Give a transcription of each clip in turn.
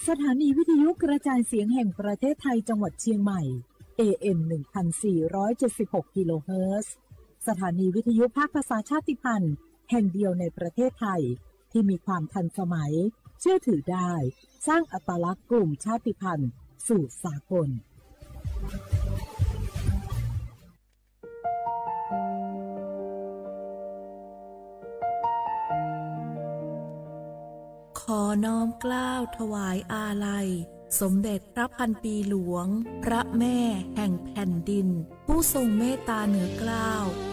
สถานีวิทยุกระจายเสียงแห่งประเทศไทยจังหวัดเชียงใหม่ เอ เอ็ม หนึ่งพันสี่ร้อยเจ็ดสิบหก กิโลเฮิรตซ์ สถานีวิทยุภาคภาษาชาติพันธุ์แห่งเดียวในประเทศไทย ที่มีความทันสมัย เชื่อถือได้ สร้างอัตลักษณ์กลุ่มชาติพันธุ์สู่สากล ขอน้อมเกล้าถวายอาลัย สมเด็จพระพันปีหลวง พระแม่แห่งแผ่นดิน ผู้ทรงเมตตาเหนือเกล้า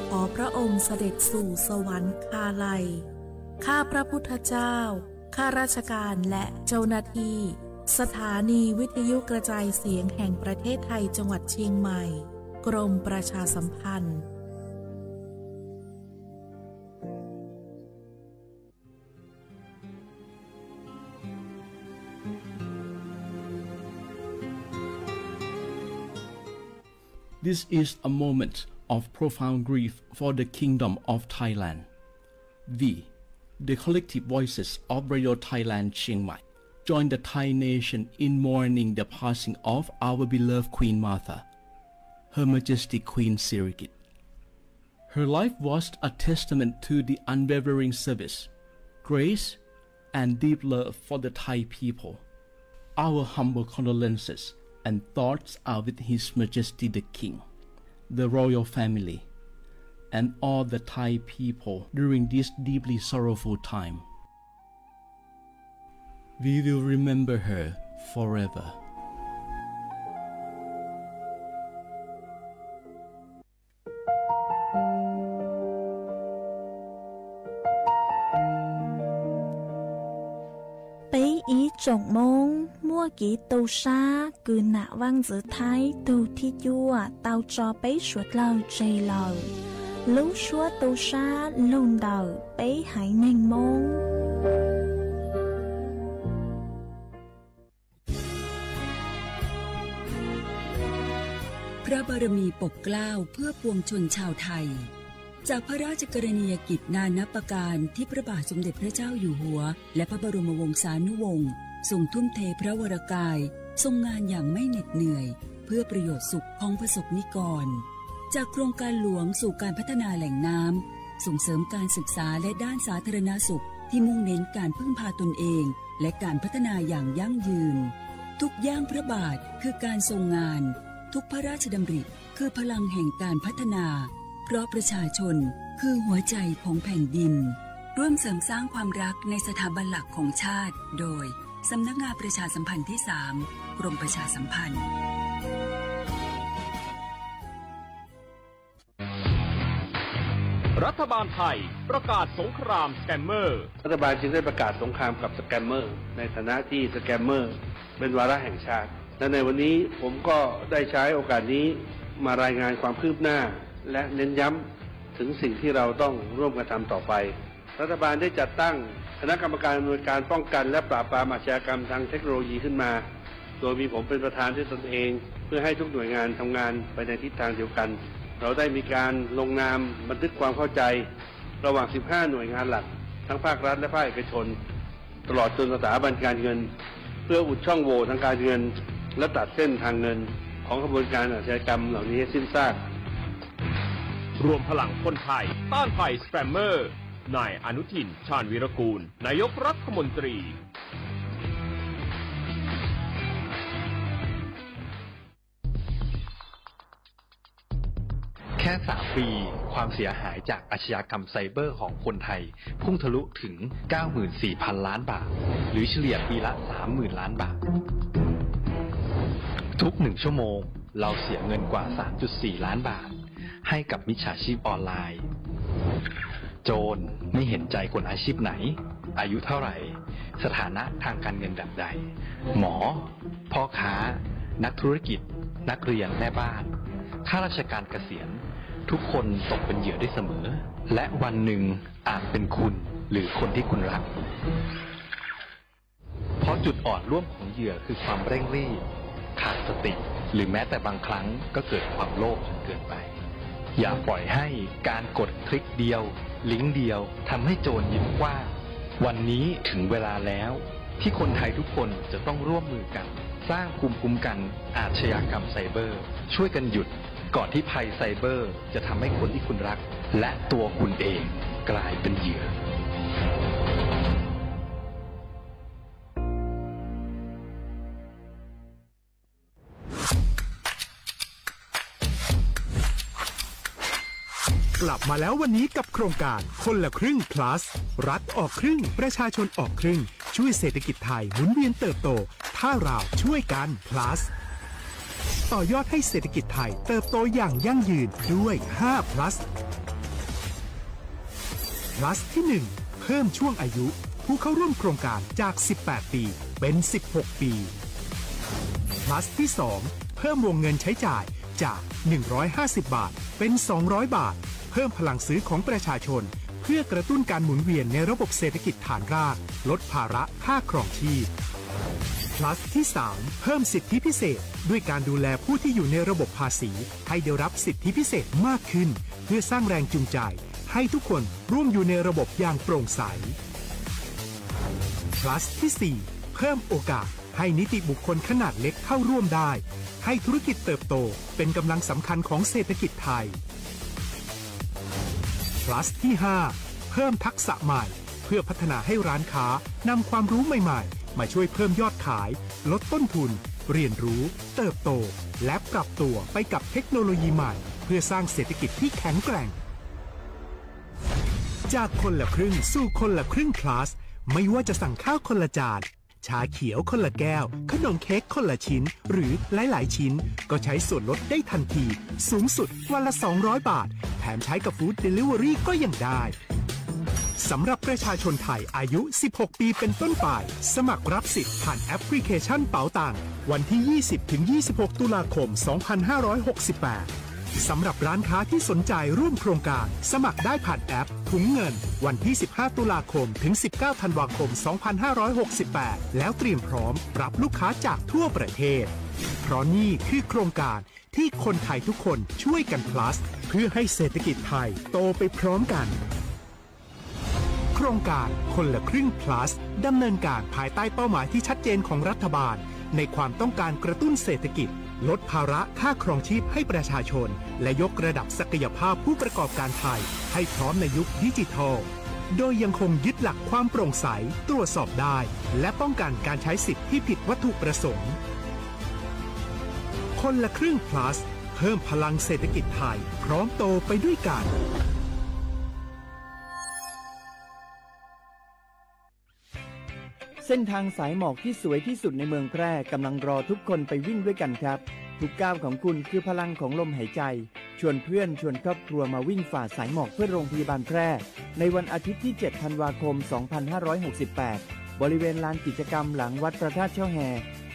ขอพระองค์เสด็จสู่สวรรคาลัย ข้าพระพุทธเจ้า ข้าราชการและเจ้าหน้าที่ สถานีวิทยุกระจายเสียงแห่งประเทศไทยจังหวัดเชียงใหม่ กรมประชาสัมพันธ์ This is a moment of profound grief for the Kingdom of Thailand. We, the collective voices of Radio Thailand Chiang Mai, join the Thai nation in mourning the passing of our beloved Queen Mother, Her Majesty Queen Sirikit. Her life was a testament to the unwavering service, grace, and deep love for the Thai people. Our humble condolences and thoughts are with His Majesty the King, the royal family, and all the Thai people during this deeply sorrowful time. We will remember her forever. Peb ib tsoom Hmoob muaj kev tu sab kws nam Vaaj Ntxwv Thaib tug thib cuaj tau tso peb suav dlawg tseg lawm. Lub suab tu sab lug ntawm peb haiv neeg Hmoob. Peb พระบารมีปกเกล้าเพื่อปวงชนชาวไทย จากพระราชกรณียกิจนานับประการที่พระบาทสมเด็จพระเจ้าอยู่หัว และพระบรมวงศานุวงศ์ทรงทุ่มเทพระวรกาย ทรงงานอย่างไม่เหน็ดเหนื่อย เพื่อประโยชน์สุขของประสบนิกร จากโครงการหลวงสู่การพัฒนาแหล่งน้ำ ส่งเสริมการศึกษาและด้านสาธารณสุขที่มุ่งเน้นการพึ่งพาตนเอง และการพัฒนาอย่างยั่งยืน ทุกย่างพระบาทคือการทรงงาน ทุกพระราชดำริคือพลังแห่งการพัฒนา เพราะประชาชนคือหัวใจของแผ่นดิน ร่วมเสริมสร้างความรักในสถาบันหลักของชาติ โดย สำนักงานประชาสัมพันธ์ที่สาม กรมประชาสัมพันธ์ รัฐบาลไทยประกาศสงครามสแกมเมอร์ รัฐบาลจึงได้ประกาศสงครามกับสแกมเมอร์ ในฐานะที่สแกมเมอร์เป็นวาระแห่งชาติ และในวันนี้ผมก็ได้ใช้โอกาสนี้มารายงานความคืบหน้า และเน้นย้ำถึงสิ่งที่เราต้องร่วมกันทำต่อไป รัฐบาลได้จัดตั้งคณะกรรมการอำนวยการป้องกันและปราบปรามอาชญากรรมทางเทคโนโลยีขึ้นมา โดยมีผมเป็นประธานด้วยตนเอง เพื่อให้ทุกหน่วยงานทำงานไปในทิศทางเดียวกัน เราได้มีการลงนามบันทึกความเข้าใจ ระหว่าง สิบห้า หน่วยงานหลัก ทั้งภาครัฐและภาคเอกชน ตลอดจนสถาบันการเงิน เพื่ออุดช่องโหว่ทางการเงิน และตัดเส้นทางเงิน ของขบวนการอาชญากรรมเหล่านี้ให้สิ้นซาก รวมพลังคนไทยต้านภัยสแกมเมอร์ นายอนุทิน ชาญวีรกูล นายกรัฐมนตรี แค่ สาม ปี ความเสียหายจากอาชญากรรมไซเบอร์ของคนไทย พุ่งทะลุถึง เก้าหมื่นสี่พันล้านบาท หรือเฉลี่ยปีละ สามหมื่นล้านบาท ทุกหนึ่งชั่วโมง เราเสียเงินกว่า สามจุดสี่ล้านบาท ให้กับมิจฉาชีพออนไลน์ โจรไม่เห็นใจคนอาชีพไหน อายุเท่าไหร่ สถานะทางการเงินแบบใด หมอ พ่อค้า นักธุรกิจ นักเรียน แม่บ้าน ข้าราชการเกษียณ ทุกคนตกเป็นเหยื่อได้เสมอ และวันหนึ่งอาจเป็นคุณหรือคนที่คุณรัก เพราะจุดอ่อนร่วมของเหยื่อคือความเร่งรีบ ขาดสติ หรือแม้แต่บางครั้งก็เกิดความโลภจนเกินไป อย่าปล่อยให้การกดคลิกเดียว ลิงก์เดียวทำให้โจรยิ้มกว้าง วันนี้ถึงเวลาแล้วที่คนไทยทุกคนจะต้องร่วมมือกัน สร้างภูมิคุ้มกันอาชญากรรมไซเบอร์ ช่วยกันหยุดก่อนที่ภัยไซเบอร์จะทำให้คนที่คุณรัก และตัวคุณเองกลายเป็นเหยื่อ กลับมาแล้ววันนี้กับโครงการคนละครึ่ง plus รัฐออกครึ่ง ประชาชนออกครึ่ง ช่วยเศรษฐกิจไทยหมุนเวียนเติบโต ถ้าเราช่วยกัน plus ต่อยอดให้เศรษฐกิจไทยเติบโตอย่างยั่งยืนด้วย ห้า plus plus ที่ หนึ่ง เพิ่มช่วงอายุผู้เข้าร่วมโครงการจาก สิบแปด ปี เป็น สิบหก ปี plus ที่ สอง เพิ่มวงเงินใช้จ่ายจาก หนึ่งร้อยห้าสิบ บาท เป็น สองร้อย บาท เพิ่มพลังซื้อของประชาชน เพื่อกระตุ้นการหมุนเวียนในระบบเศรษฐกิจฐานราก ลดภาระค่าครองชีพ plus ที่ สาม เพิ่มสิทธิพิเศษ ด้วยการดูแลผู้ที่อยู่ในระบบภาษี ให้ได้รับสิทธิพิเศษมากขึ้น เพื่อสร้างแรงจูงใจ ให้ทุกคนร่วมอยู่ในระบบอย่างโปร่งใส plus ที่ สี่ เพิ่มโอกาสให้นิติบุคคลขนาดเล็กเข้าร่วมได้ ให้ธุรกิจเติบโตเป็นกำลังสำคัญของเศรษฐกิจไทย plus ที่ ห้า เพิ่มทักษะใหม่ เพื่อพัฒนาให้ร้านค้านำความรู้ใหม่ๆ มาช่วยเพิ่มยอดขาย ลดต้นทุน เรียนรู้ เติบโต และปรับตัวไปกับเทคโนโลยีใหม่ เพื่อสร้างเศรษฐกิจที่แข็งแกร่ง จากคนละครึ่งสู่คนละครึ่ง plus ไม่ว่าจะสั่งข้าวคนละจาน ชาเขียวคนละแก้ว ขนมเค้กคนละชิ้น หรือหลายๆ ชิ้น ก็ใช้ส่วนลดได้ทันที สูงสุดวันละ สองร้อย บาท แถมใช้กับ Food Delivery ก็ยังได้ สำหรับประชาชนไทยอายุ สิบหก ปีเป็นต้นไป สมัครรับสิทธิ์ผ่านแอปพลิเคชันเป๋าตัง วันที่ ยี่สิบ ถึง ยี่สิบหก ตุลาคม สองพันห้าร้อยหกสิบแปด สำหรับร้านค้าที่สนใจร่วมโครงการ สมัครได้ผ่านแอปถุงเงิน วันที่ สิบห้า ตุลาคม ถึง สิบเก้า ธันวาคม สองพันห้าร้อยหกสิบแปด แล้วเตรียมพร้อมรับลูกค้าจากทั่วประเทศ เพราะนี่คือโครงการที่คนไทยทุกคนช่วยกัน plus เพื่อให้เศรษฐกิจไทยโตไปพร้อมกัน โครงการคนละครึ่ง plus ดำเนินการภายใต้เป้าหมายที่ชัดเจนของรัฐบาล ในความต้องการกระตุ้นเศรษฐกิจ ลดภาระค่าครองชีพให้ประชาชน และยกระดับศักยภาพผู้ประกอบการไทย ให้พร้อมในยุคดิจิทัล โดยยังคงยึดหลักความโปร่งใส ตรวจสอบได้ และป้องกันการใช้สิทธิ์ที่ผิดวัตถุประสงค์ คนละครึ่ง plus เพิ่มพลังเศรษฐกิจไทย พร้อมโตไปด้วยกัน เส้นทางสายหมอกที่สวยที่สุดในเมืองแพร่กำลังรอทุกคนไปวิ่งด้วยกันครับ ทุกก้าวของคุณคือพลังของลมหายใจ ชวนเพื่อนชวนครอบครัวมาวิ่งฝ่าสายหมอกเพื่อโรงพยาบาลแพร่ ในวันอาทิตย์ที่ เจ็ด ธันวาคม สองพันห้าร้อยหกสิบแปด บริเวณลานกิจกรรมหลังวัดพระธาตุช่อแฮ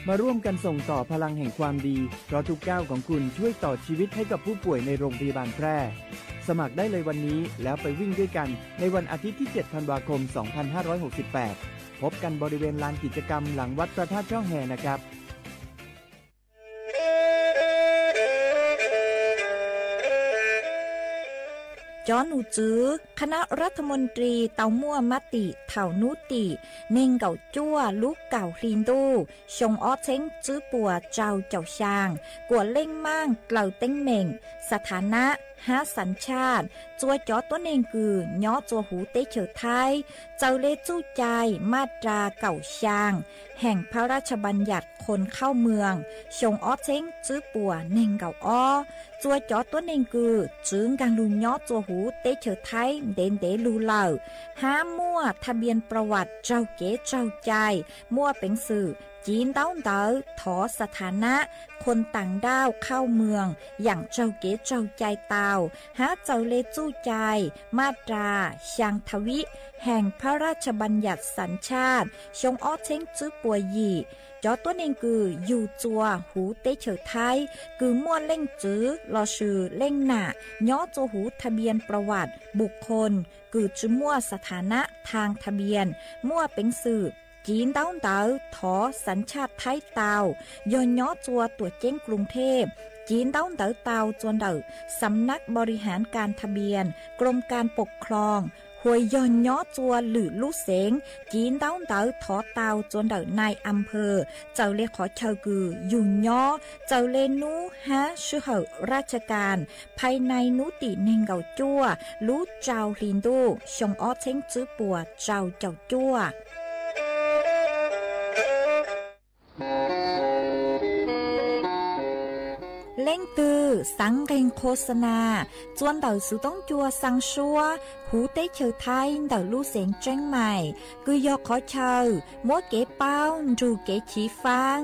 มาร่วมกันส่งต่อพลังแห่งความดี เพราะทุกก้าวของคุณช่วยต่อชีวิตให้กับผู้ป่วยในโรงพยาบาลแพร่ สมัครได้เลยวันนี้แล้วไปวิ่งด้วยกันในวันอาทิตย์ที่ เจ็ด ธันวาคม สองพันห้าร้อยหกสิบแปด พบกันบริเวณลานกิจกรรมหลังวัดพระธาตุช่อแฮนะครับ Cov num tswv คณะรัฐมนตรี tau muaj mab tim thaum hnub tim nees nkaum cuaj lub kaum hli ntuj xyoo ob txheeb tswb puas rau caum xyaa, kuam leej maaj dlaws teeb meem, สถานะ hab สัญชาติ txua cov tuab neeg kws nyob txua huv teb chaws Thaib txaws le txuj cai maj ras kaum xyaa แห่งพระราชบัญญัติคนเข้าเมือง xyoo ob txheeb tswb puas nees nkaum ob. Txua cov tuab neeg kws tsi nkaag lug nyob txua huv teb chaws Thaib ntev ntev lug lawm, hab muaj ทะเบียนประวัติ raug kev raug cai, muaj peev xwm civ ntaub ntawv thov สถานะ คนต่างด้าวเข้าเมือง yaam raug kev raug cai tau, hab txaws le txuj cai maj ras xyaa tha vib แห่งพระราชบัญญัติสัญชาติ xyoo ob txheeb tswb puas yim. Cov tuab neeg kws yug txua huv teb chaws Thaib kws muaj leej txiv lossis leej nam nyob txua huv ทะเบียนประวัติบุคคล kws tsi muaj สถานะทางทะเบียน, muaj peev xwm civ ntaub ntawv thov xav tshaj Thaib tau, yog nyob txua tuam ceeb Kluv Thej, civ ntaub ntawv tau txua ntawm Xam Nab Bo Ri Haav Kas Tha Bias Kroos Kas Pom Khloos, hua yog nyob txua lwm lub xeev, civ ntaub ntawv thov tau txua ntawm Nais As Phws, txawm le qhov chaw kws yug nyob, txawm le nub hab sij hawm raj tsha kas, phais nais nub tim neeg nkaum cuaj lub rau hli ntuj xyoo ob txheeb tswb puas rau caum cuaj. Leej twg xaav nqeeg khos xa nas txua ntawm xuv toob cua xaa suab huv teb chaws Thaib ntawm lub xeev Tseeb Mais, kws yog qhov chaw muab kev paub nrug kev chiv faab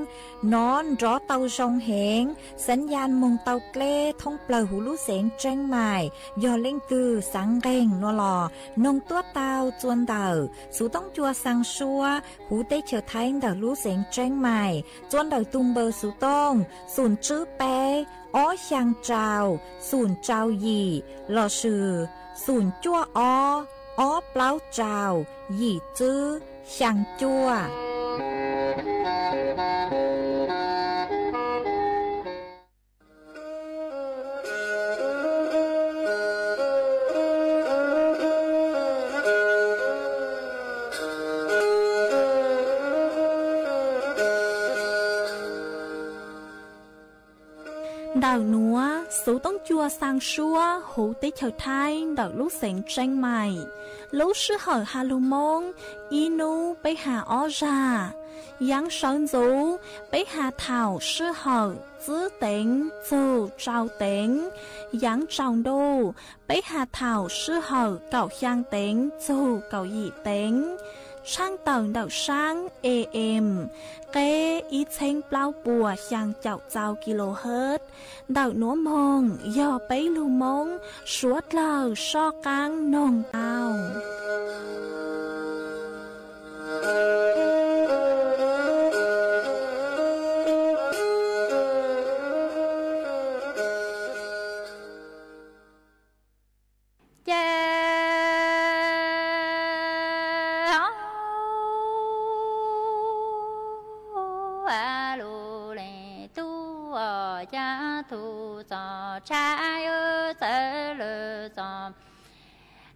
nov nrov tau zoo heev, xaav ya moog tau dleb thoob plawg huv lub xeev Tseeb Mais. Yog leej twg xaav nqeeg nua los noog tuab tau txua ntawm xuv toob cua xaa suab huv teb chaws Thaib ntawm lub xeev Tseeb Mais, txua ntawm tug npawb xuv tooj xum tswb peb ob xyaa rau xum rau yim lossis xum cuaj ob ob plaub rau yim tswb xyaa cuaj. Ntawm nuav xuv toob cua xaa suab huv teb chaws Thaib ntawm lub xeev Tseeb Mais, lub sij hawm has lug Moob ib nub peb has ob zag. Yaav sawv ntxuv peb has thaum sij hawm tswb teev txug rau teev. Yaav tsaus ntuj peb has thaum sij hawm kaum xyaa teev txug kaum yim teev. Tshaaj tawm ntawm saab A M qeb ib txheeb plaub puas xyaa caum txau kilohertz. Ntawm nuav moog yog peb lug Moob suav dlawg soj qaab noog tau. Ces lug leej tub os, caag tug txom tshaab yuav txawv lug txom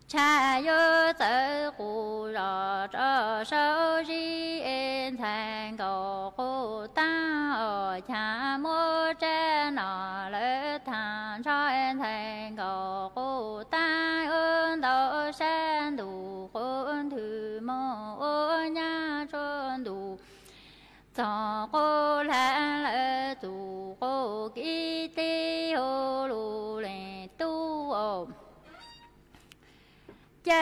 tshaab yuav txawv qus zos rau saum zib es ntxhais nkaus qus taab os, caag muab tsab nom lawv thaam ntsho ntxhais nkaus qus taab yuav ntau sab ntuj qus nthwv moog ua nyab tsua ntuj txog qus hlab lawv txug qus kib teb hauv lug leej tub os. Ces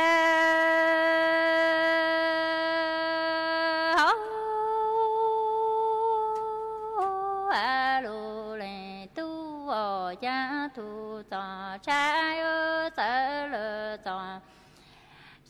hauv lug leej tub os, caag tug txom tshaab yuav txawv lug txom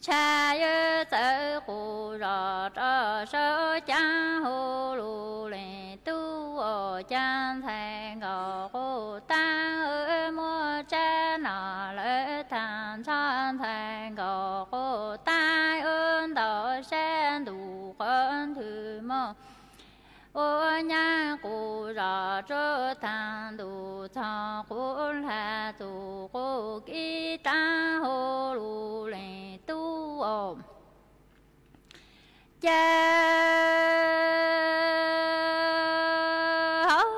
tshaab yuav txawv qus zos rau saum caab hauv lug leej tub os, caag ntxhais nkaus qus taab muab tsab nom lawv thaam ntsho ntxhais nkaus qus taab yuav ntau sab ntuj qus nthwv moog ua nyab qus zos rau thaam ntuj txog qus hlab txug qus kib taab hauv lug leej tub os. Ces hauv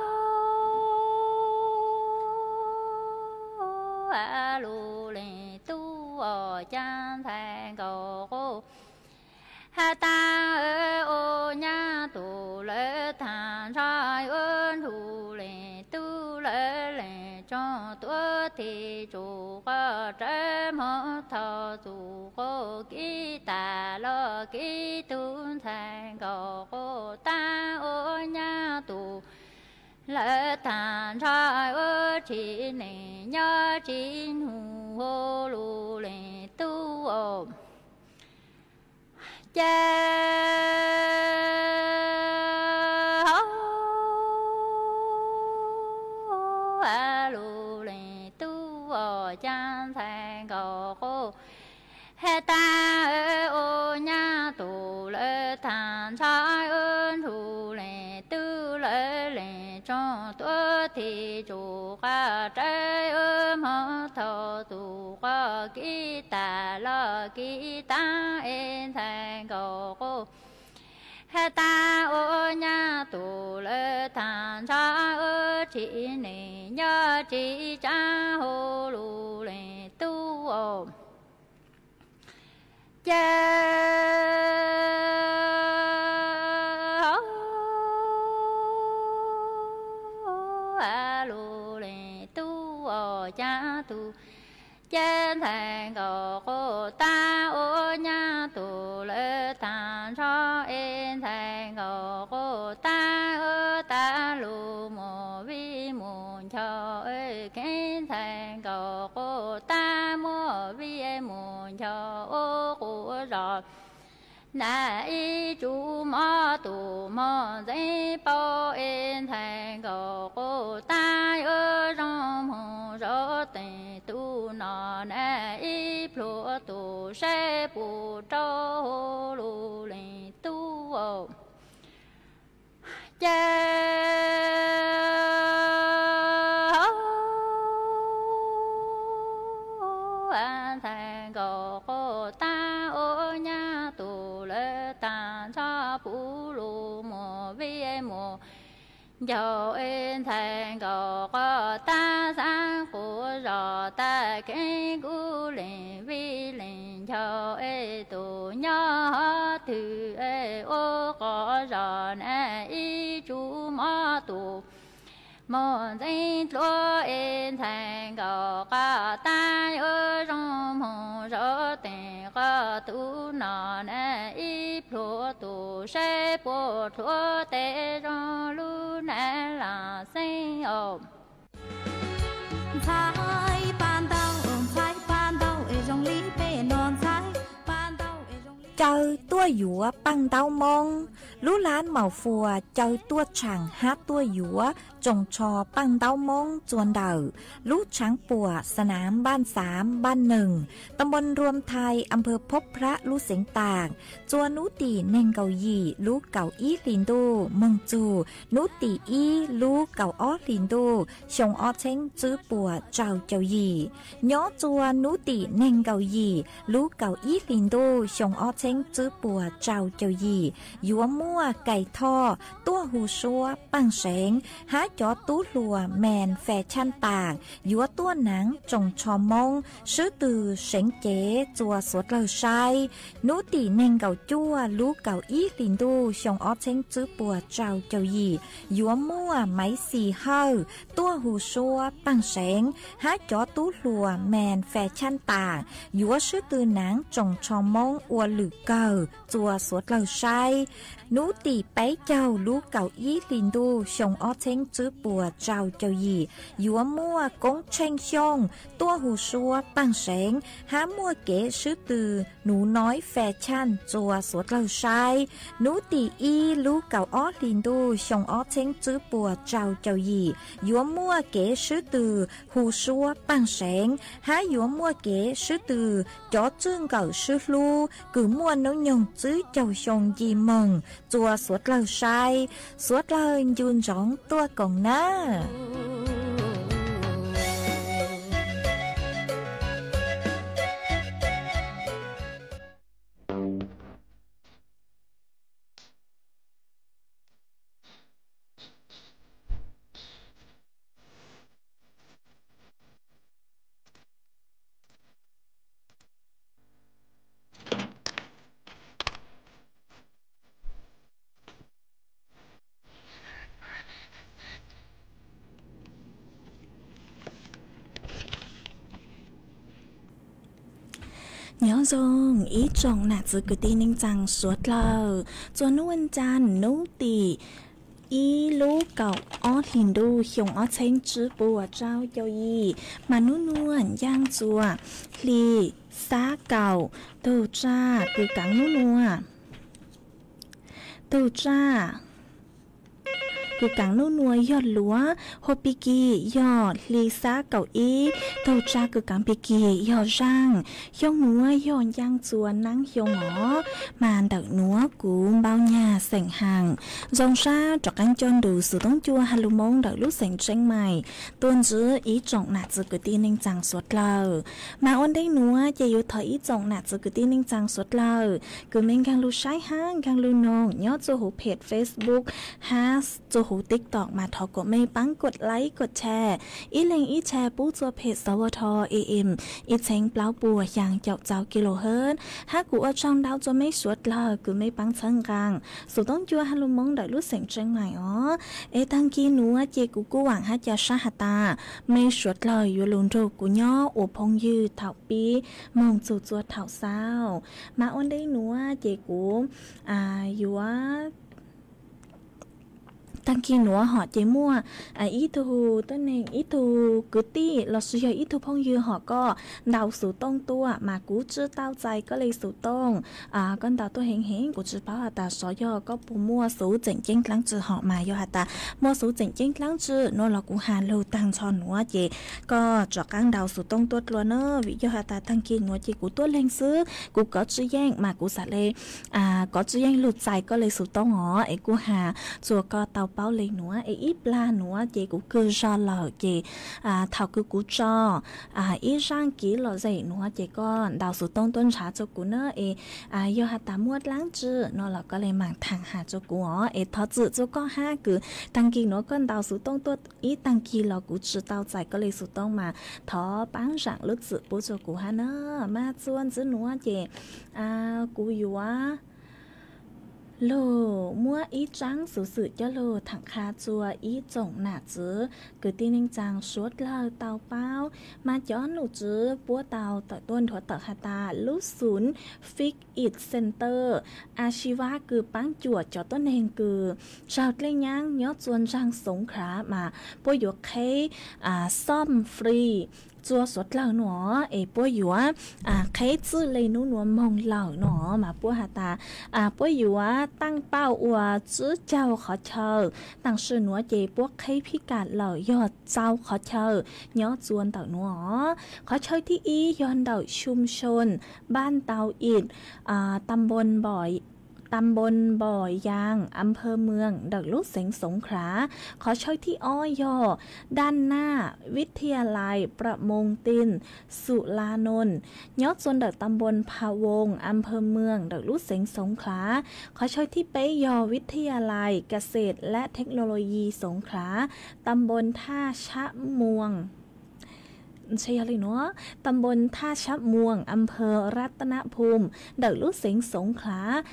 lug leej tub os, caag ntxhais nkaus qus hab taab ua nyab tug lawv thaam ntsho yuav nrug leej tub lawv leej tsoom tuav teg tsuj qos rawv moog thauj txug qus kib tas los kib tug ntxhais nkaus qus taab ua nyab tug lawv thaam ntsho yuav tsim neej nyob tsim nug hauv lug leej tub os. Ces hauv lug leej tub os, caag ntxhais nkaus qus hab taab ua nyab tug lawv thaam ntsho wb ntsug leej tub lawv leej tsoom tuaj thim tsuj qab rawv wb hmoov thauj tus qoj kib tas los kib taag es ntxhais nkaus quj has tas ua nyab tug lawv taag ntsho wb tsim neej nyob tsim tsaab hu lug leej tub os. Ces lug leej tub os cav tug, ces ntxhais nkaus quj taag ua nyab tug lawv taag ntsho es ntxhais nkaus quj taag wb taag lug mus vij mus ncaus es kheev ntxhais nkaus quj taag muab vij mus ncaus ua quj zos. Nag ib tsu mob tus mob ntxeev paub es ntxhais nkaus quj taag yuav zoo moog zov teem tug no nag ib pluag tus saib puas rau lug leej tub. Ces ntxhais nkaus quj taag ua nyab tug lawv taag ntsho puv lug mus vij mus ncaus es ntxhais nkaus quj taag xaav quj zos tag kheev kuv leej vij leej ncaus es tus nyob hov twg es ua quj zos nag ib tsu mob tus mob ntxeev dluav es ntxhais nkaus quj taag yuav zoo moog zov teem quj tug no nag ib pluag tus saib puas dluav tes zoo lug nag lam xeeb os. Ntxhais paj ntaub, ntxhais paj ntaub es zoo li peb no ntxhais paj ntaub es zoo li caw tuaj yuav paj ntaub Moob. Lub lab Maum Fuas caw tuaj tshaam hab tuaj yuav tsoom tsho paj ntaub Moob txua ntawm lub tshaav puam Xanav Npaj Xav Npaj Neeg, ta npoo Nruam Thais, am pawg Phob Phrab lub xeev Taam, txua nub tim neeg nkaum yim lub kaum ib hlis ntuj moog txug nub tim ib lub kaum ob hlis ntuj xyoo ob txheeb tswb puas rau caum yim. Nyob txua nub tim neeg nkaum yim lub kaum ib hlis ntuj xyoo ob txheeb tswb puas rau caum yim yuav muaj Kais Thoj tuaj hu suab paaj seev hab cov tub hluas Mes Fes Tshaj Taam yuav tuaj naav tsoom tsho Moob swb twg seev cev txua suav dlawg saib. Nub tim neeg nkaum cuaj lub kaum ib hlis ntuj xyoo ob txheeb tswb puas rau caum yim yuav muaj Maiv Xis Hawj tuaj hu suab paaj seev hab cov tub hluas Mes Fes Tshaj Taam yuav swb twg naav tsoom tsho Moob ua lwm kawg txua suav dlawg saib. Nub tim peb caug lub kaum ib hlis ntuj xyoo ob txheeb tswb puas rau caum yim yuav muaj Koob Tsheej Xyooj tuaj hu suab paaj seev hab muaj kev swb twg Nuv Noiv Fes Tshaj txua suav dlawg saib. Nub tim ib lub kaum ob hlis ntuj xyoo ob txheeb tswb puas rau caum yim yuav muaj kev swb twg hu suab paaj seev hab yuav muaj kev swb twg cov txwj nkawm swb hlub kws muaj noob nyoog tswb caug xyoo nce moog txua suav dlawg saib. Suav dlawg ncu ntsoov tuaj koom nab. Nyob zoo ib tsoom nam txiv kwv tij neej tsaa suav dlawg, txua nub ncaj nub tim ib lub kaum ob hlis ntuj xyoo ob txheeb tswb puas rau caum yim, mas nub nua ncaaj txua hli xab kaum. Tug tsaj kws kaav nub nua, tug tsaj kws kaav nub nua yog luav, hua pig kig yog hli xab kaum ib. Tug tsaj kws kaav pig kig yog zaaj. Xyoo nuav yog ncaaj txua naab xyoo os, mas ntawm nuav Kuv npau nyag xeem haam zoo sab rov qaab coj nrug Xuv Toob Cua Ha Lug Moob ntawm lub xeev Tseeb Mais tuaj ntsib ib tsoom nam txiv kwv tij neej tsaa suav dlawg. Mas ua ntej nuav ces yuav thov ib tsoom nam txiv kwv tij neej tsaa suav dlawg kws mej nkaag lug saib hab nkaag lug noog nyob txuj huv phem Facebook hab txuj huv TikTok mas thov kuas mej paab kov like kov share, ib leeg ib share pub txug phem Xov Ua Tho A M ib txheeb plaub puas xyaa caum txau kilohertz. Hab kuv ua tsaug ntau rua mej suav dlawg kws mej paab txhawb nqaa Xuv Toob Cua Ha Lug Moob ntawm lub xeev Tseeb Mais os. Es taag kig nuav ces kuv kuj vaam hab ca sab has tas mej suav dlawg yuav lug nrug kuv nyob ua phooj ywg thaum pib moog txug txua thaum xaus. Mas ua ntej nuav ces kuv yuav taag kig nuav hom ces muaj ib tug tuab neeg, ib tug kwv tij lossis yog ib tug phooj ywg hom koj ntaus xuv tooj tuaj mas kuv tsi tau txais koj le xuv tooj. Koj ntaus tuaj heev heev kuv tsi paub has tas xyov yog koj puas muaj xuv tseem ceeb dlaab tsi hom mas yog has tas muaj xuv tseem ceeb dlaab tsi nuav los kuv has lug taag nrho nuav ces koj rov qaab ntaus xuv tooj tuaj dlua na, vim yog has tas taag kig nuav ces kuv tuab leeg xwb kuv kov tsi yeej mas kuv xaav le kov tsi yeej lug txais koj le xuv tooj os. Es kuj has rua koj tau paub le nuav es ib plag nuav ces kuv kawg zog lawm ces thaum kws kuv tso ib zaaj kiv lom zem nuav ces koj ntaus xuv tooj tuaj nrhav rua kuv na es yog has tas muaj dlaab tsi nuav los koj le maam thaam has rua kuv os. Es thov txim rua koj hab kws taag kig nuav koj ntaus xuv tooj tuaj ib taag kig los kuv tsi tau txais koj le xuv tooj mas thov paab zaam lub txim pub rua kuv hab na. Mas txuas ntxiv nuav ces kuv yuav lug muab ib tsaab xuv xwm coj lug thaam qha rua ib tsoom nam txiv kwv tij neej tsaa suav dlawg tau paub. Mas cov num tswv puab tau tawm tuaj nthuav tawm has tas lub xum Fix It Center Achievers kws paab cuam cov tuab neeg kws raug dlej nyaab nyob txua ntsaag Xoov Khav mas puab yuav qheb xoom free rua suav dlawg nuav es puab yuav qheb txwj le nub nuav moog lawm nuav mas puab has tas puab yuav taaj pauj ua tsib caug qhov chaw, taam sim nuav ces puab qheb phib kam lawm yog rau qhov chaw nyob txua ntawm nuav. Qhov chaw thib ib yog ntawm Xyum Xyoon, npaj Tau It, ta npo ta npo Npos Yaas, am pawg Mws ntawm lub xeev Xoov Khav. Qhov chaw thib ob yog daj naj Vib Thia Lais Pra Moos Tin, Xum La Noos, nyob txua ntawm ta npo Pha Voos, am pawg Mws ntawm lub xeev Xoov Khav. Qhov chaw thib peb yog Vib Thia Lais Ka Xes lab Thej Nau Lo Yis Xoov Khav, ta npo Thaj Sab Muas ntshe yog le nuav, ta npo Thaj Sab Muas, am pawg Rab Tab Nab Phum ntawm lub xeev Xoov Khav.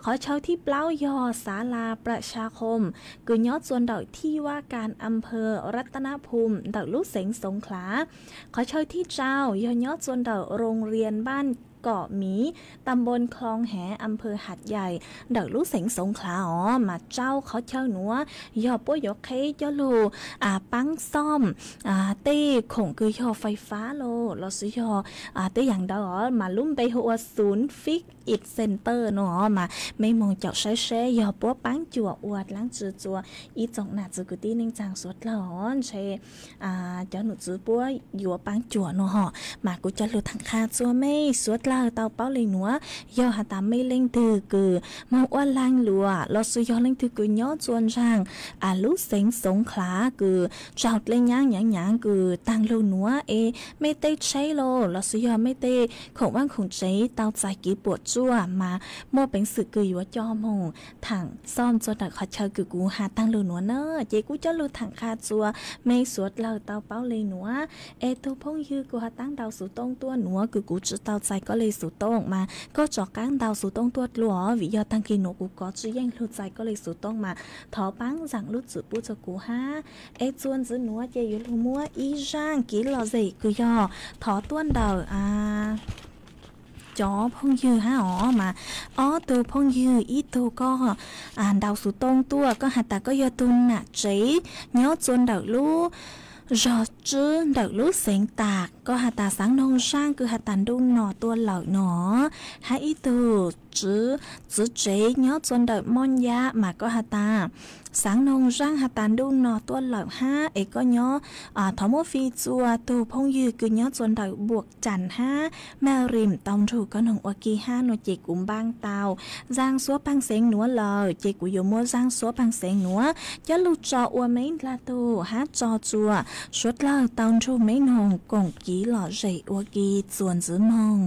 Qhov chaw thib plaub yog Xav La Pra Sa Khoom kws nyob txua ntawm Thij Vaj Kas, am pawg Rab Tab Nab Phum ntawm lub xeev Xoov Khav. Qhov chaw thib rau yog nyob txua ntawm Roos Rias Npaj Kom Miv, ta npo Khloos Hev, am pawg Hav Yais ntawm lub xeev Xoov Khav os. Mas rau qhov chaw nuav yog puab yuav qheb coj lug paab xoom tej khoom kws yog fais fab los lossis yog tej yaam ntawd os mas lub npe hu ua xum Fix It Center nuav os mas mej moog caum saib seb yog puab paab cuam ua dlaab tsi rua ib tsoom nam txiv kwv tij neej tsaa suav dlawg os. Ntshe cov num tswv puab yuav paab cuam nuav hom mas kuv coj lug thaam qha rua mej suav dlawg tau paub le nuav. Yog has tas mej leej twg kws moog ua laag luam lossis yog leej twg kws nyob txua ntsaag lub xeev Xoov Khav kws raug dlej nyaab nyaav nyaav kws taag lug nuav es mej tej tsheb los lossis yog mej tej khoom vaaj khoom tsev tau txais kev puam tsuaj mas muaj peev xwm kws yuav coj moog thaam xoom rua ntawm qhov chaw kws kuv has taag lug nuav na. Ces kuv coj lug thaam qha rua mej suav dlawg tau paub le nuav. Es tug phooj ywg kws has tas ntaus xuv tooj tuaj nuav kws kuv tsi tau txais koj le xuv tooj mas koj rov qaab ntaus xuv tooj tuaj dlua os, vim yog taag kig nuav kuv kov tsi yeej lug txais koj le xuv tooj mas thov paab zaam lub txim pub rua kuv hab. Es txuas ntxiv nuav ces yuav lug muab ib zaaj kev lom zem kws yog thov tuaj ntawm cov phooj ywg hab os mas ob tug phooj ywg, ib tug koj ntaus xuv tooj tuaj koj has tas koj yog tug nam tsev nyob txua ntawm lub zog tswb ntawm lub xeev Tas, koj has tas xaav noog zaaj kws has tas ntuj no tuaj lawm no. Hab ib tug txiv tsev nyob txua ntawm Mooj Yaj mas koj has tas Xaav noog zaaj has tas ntuj no tuaj lawm hab es koj nyob, thov muab fij txua tug phooj ywg kws nyob txua ntawm Buam Cas hab Maj Rim tau nrug koj noog ua ke hab no ces kuv npaaj tau zaaj suab paag xeev nuav lawm ces kuv yuav muab zaaj suab paag xeev nuav coj lug tso ua meb dlaa tug hab tso txua suav dlawg tau nrug meb noog koom kiv lom zem ua ke txuas ntxiv moog.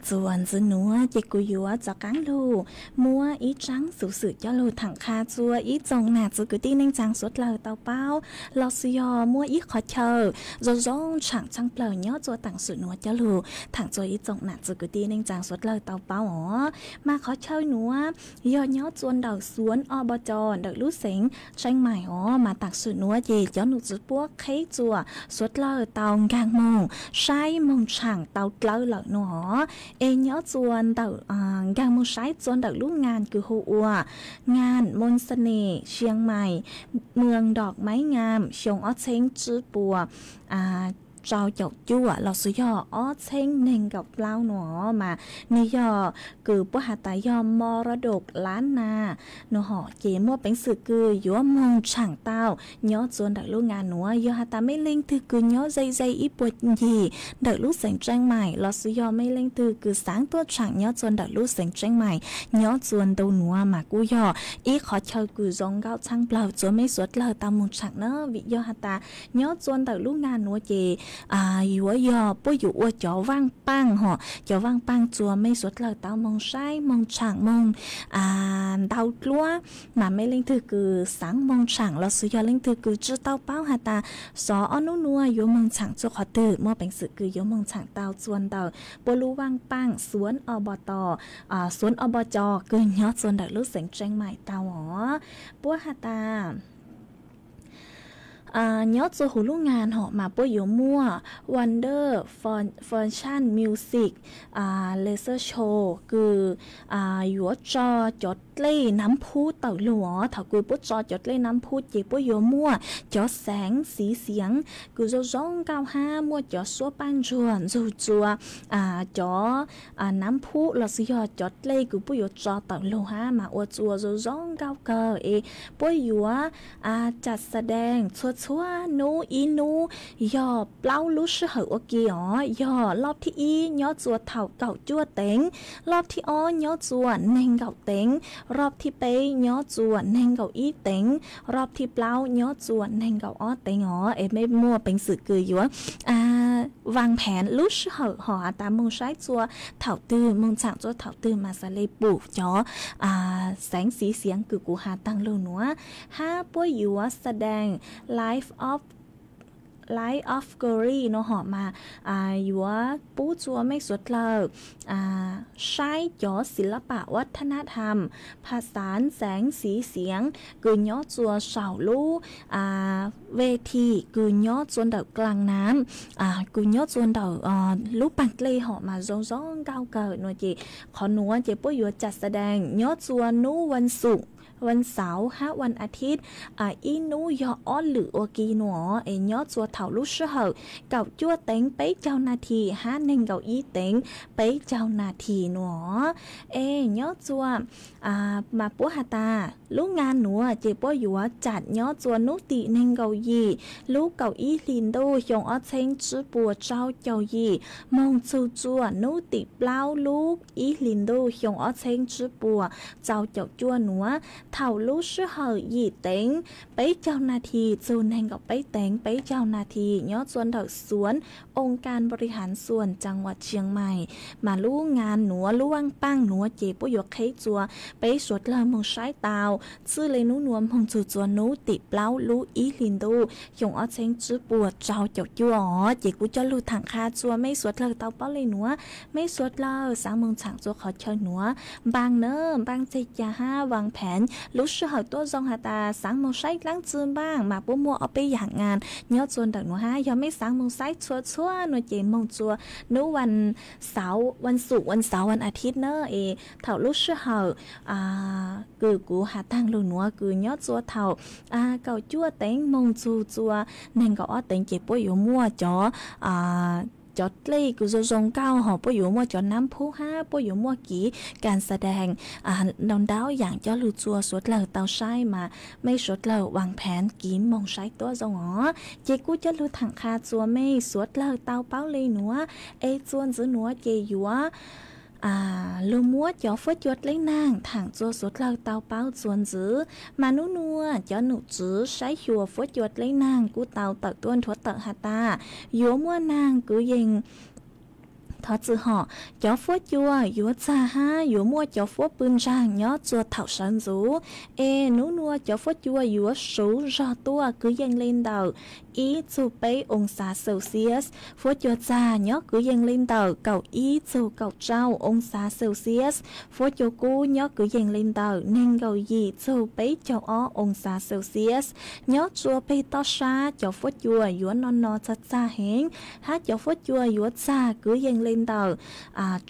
Txuas ntxiv nuav ces kuv yuav rov qaab lug muab ib tsaab xuv xwm coj lug thaam qha txug ib tsoom nam txiv kwv tij neej tsaa suav dlawg tau paub, los sis yog muab ib qhov chaw zoo zoo tshaam tshaj plawg nyob txug taam sim nuav coj lug thaam txug ib tsoom nam txiv kwv tij neej tsaa suav dlawg tau paub os. Mas qhov chaw nuav yog nyob txug ntawm Suav Ob Bo Co ntawm lub xeev Tseeb Mais os. Mas taam sim nuav ces cov num txwv puab qheb txug suav dlawg tau nkaag moog saib moog tshaam tau dlawb lawm nuav os. Es nyob txug ntawm, nkaag moog saib txug ntawm lub ngaan kws hu ua Ngaan Moos Xanees Sias Mais Mws Ntom Maiv Ngaam xyoo ob txheeb tsib puas rau caum cuaj los sis yog ob txheeb neeg nkaum plaub nuav os. Mas nwg yog kws puab has tas yog Mor Dok Lab Nas nuav hom ces muaj peev xwm kws yuav moog tshaam tau nyob txug ntawm lub ngaan nuav. Yog has tas mej leej twg kws nyob ze ze ib puag ncig ntawm lub xeev Tseeb Mais los sis yog mej leej twg kws xaav tuaj tshaam nyob txug ntawm lub xeev Tseeb Mais nyob txug ntu nuav mas kuj yog ib qhov chaw kws zoo nkauj tshaj plawg txug mej suav dlawg tau moog tshaam na. Vim yog has tas nyob txug ntawm lub ngaan nuav ces yuav yog puab yuav ua cov vaaj paaj hom, cov vaaj paaj txug mej suav dlawg tau moog saib moog tshaam moog ntau dluab. Mas mej leej twg kws xaav moog tshaam los sis yog leej twg kws tsi tau paub has tas xov ob nub nuav yuav moog tshaam txug qhov twg, muaj peev xwm kws yuav moog tshaam tau txug ntawm puab lub vaaj paaj Suav Ob Bo Co, Suav Ob Bo Co kws nyob txug ntawm lub xeev Tseeb Mais tau os. Puab has tas nyob txug huv lub ngaan hom mas puab yuav muaj Wonder Fun-, Function Music Laser Show kws yuav tso cov dlej Nam Phub tawm lug os. Thaum kws puab tso cov dlej Nam Phub ces puab yuav muaj cov xeev xi xeev kws zoo zoo nkauj hab muaj cov suab paaj ntsuag ntxug txua cov Nam Phub los sis yog cov dlej kws puab yuav tso tawm lug hab mas ua txua zoo zoo nkauj kawg es puab yuav cam xa dees txhua txhua nub, ib nub yog plaub lub sij hawm ua ke os. Yog lub thib ib nyob txua thaum kaum cuaj teev, lub thib ob nyob txua neeg nkaum teev, lub thib peb nyob txua neeg nkaum ib teev, lub thib plaub nyob txua neeg nkaum ob teev os. Es mej muaj peev xwm kws yuav vaaj pheev lub sij hawm hom has tas moog saib txua thaum twg, moog tshaam txua thaum twg mas xav le pum cov xeev xi xeev kws kuv has taag lug nuav. Hab puab yuav xa dees live of Light of Glory nuav hom mas yuav pub txua mej suav dlawg saib cov xis lab pam ua thab nab tham, phas xaav xeev xi xeev kws nyob txua saum lub ve thi kws nyob txua ntawm Klaas Nam, kws nyob txua ntawm lub paag dlej hom mas zoo zoo nkauj kawg nuav ces qhov nuav ces puab yuav cam xa dees nyob txua nub vas xuv, vas xauv hab vas a thib, ib nub yog ob lwm ua ke nuav es nyob txua thaum lub sij hawm kaum cuaj teev peb caug nas this hab neeg nkaum ib teev peb caug nas this nuav. Es nyob txua mas puab has tas lub ngaa nuav ces puab yuav cam nyob txua nub tim neeg nkaum yim lub kaum ib hli ntuj xyoo ob txheeb tsib puas rau caum yim moog txug txua nub tim plaub lub ib hli ntuj xyoo ob txheeb tsib puas rau caum cuaj nuav, thaum lub sij hawm yim teev peb caug nas this txug neeg nkaum peb teev peb caug nas this nyob txua ntawm xuav oo kas npau ri haav xuam caas vas Tsiab Mais. Mas lub ngaa nuav, lub vaaj paaj nuav ces puab yuav qheb txua peb suav dlawg moog saib tau txwj le nub nuav moog txug txua nub tim plaub lub ib hli ntuj xyoo ob txheeb tsib puas rau caum cuaj os. Ces kuv coj lug thaam qha txua mej suav dlawg tau paub le nuav, mej suav dlawg xaav moog tshaam txua qhov chaw nuav npaaj na, npaaj tseg ca hab vaaj pheev lub sij hawm tuab zoo has tas xaav moog saib dlaab tsi npaaj mas puab muaj ob peb yaam ngaa nyob txua ntawm nuav hab. Yog mej xaav moog saib txhua txhua nuav ces moog txua nub vas xauv, vas xuv, vas xauv, vas a thib na es thaum lub sij hawm kws kuv has taag lug nuav kws nyob txua thaum kaum cuaj teev moog txug txua neeg nkaum ob teev ces puab yuav muaj cov cov dlej kws zoo zoo nkauj hom puab yuav muaj cov nam phub hab puab yuav muaj kiv kas xa daag ntau ntau yaam coj lug txua suav dlawg tau saib mas mej suav dlawg vaaj pheev kiv moog saib tuab zoo os. Ces kuj coj lug thaam qha txua mej suav dlawg tau paub le nuav, es txua ntxiv nuav ces yuav lug muab cov fuab cua dleb naag thaam txua suav dlawg tau paub txua ntxiv. Mas nub nuav cov num tswv saib xyuas fuab cua dleb naag kuj tau tawm tuab nrhuav tawm has tas yuav muaj naag kwv yees Thov txim hom, cov fuab cua yuav txag hab yuav muaj cov fuab pw ntsaag nyob txua thaum sawv ntxuv. Es nub nua cov fuab cua yuav suv zog tuaj kwv yees le ntawm ib txug peb oo xav Celsius. Fuab cua txag nyob kwv yees le ntawm kaum ib txug kaum rau oo xav Celsius. Fuab cua kub nyob kwv yees le ntawm neeg nkaum yim txug peb caug ob oo xav Celsius. Nyob txua peg toj sab cov fuab cua yuav no no txag txag heev, hab cov fuab cua yuav txag kwv yees le ntawm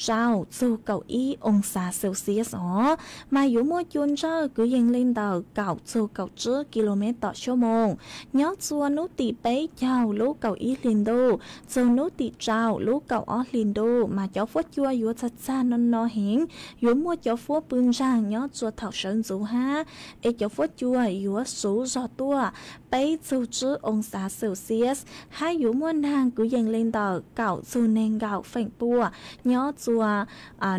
rau txug kaum ib oo xav Celsius os. Mas yuav muaj cua ntsawj kwv yees le ntawm kaum txug kaum tsib kilomev tom suab moos. Nyob txua nub tim peb caug lub kaum ib hli ntuj txug nub tim rau lub kaum ob hli ntuj mas cov fuab cua yuav txag txag no no heev, yuav muaj cov fuab pw ntsaag nyob txua thaum sawv ntxuv hab. Es cov fuab cua yuav suv zog tuaj peb txug tsib oo xav Celsius, hab yuav muaj naag kwv yees le ntawm kaum txug neeg nkaum feem pua nyob txua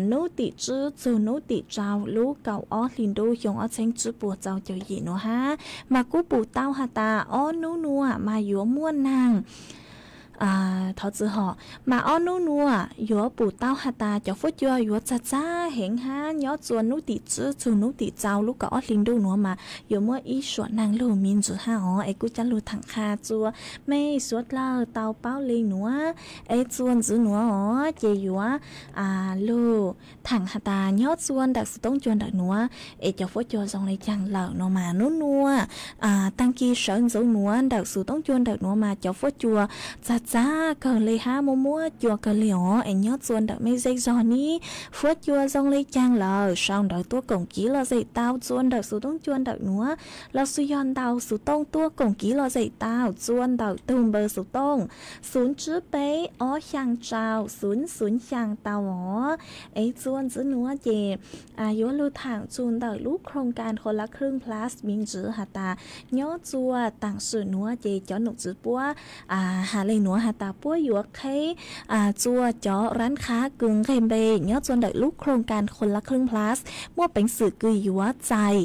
nub tim tsib txug nub tim rau lub kaum ob hli ntuj xyoo ob txheeb tsib puas rau caum yim nuav hab. Mas kuj pum tau has tas ob nub nua mas yuav muaj naag, thov txim hom, mas ob nub nua yuav pum tau has tas cov fuab cua yuav txag txag heev hab nyob txua nub tim tsib txug nub tim rau lub kaum ob hli ntuj nuav mas yuav muaj ib suam naag lug miv ntsis hab os. Es kuj coj lug thaam qha txua mej suav dlawg tau paub le nuav. Es txua ntxiv nuav os ces yuav lug thaam has tas nyob txua ntawm xuv toob cua ntawm nuav es cov fuab cua zoo le caag lawm no mas nub nua taag kis sawv ntxuv nuav ntawm xuv toob cua ntawm nuav mas cov fuab cua txag txag kawg le hab muaj muab cua kawg le os. Es nyob txua ntawm mej zej zog nib fuab cua zoo le caag lawm sau ntawv tuab koom kiv lom zem tau txua ntawm xuv toob cua ntawm nuav, lossis yog ntaus xuv tooj tuab koom kiv lom zem tau txua ntawm tug npawb xuv tooj xu tsib peb ob xyaa rau xu xu xyaa tau os. Es txua ntxiv nuav ces yuav lug thaam txug ntawm lub โครงการคนละครึ่ง Plus miv ntsis has tas nyob txua taam sim nuav ces cov nom tswv puab has le nuav has tas puab yuav qheb txua cov rab qhab kws nqeg npe nyob txua ntawm lub โครงการคนละครึ่ง Plus muaj peev xwm kws yuav txais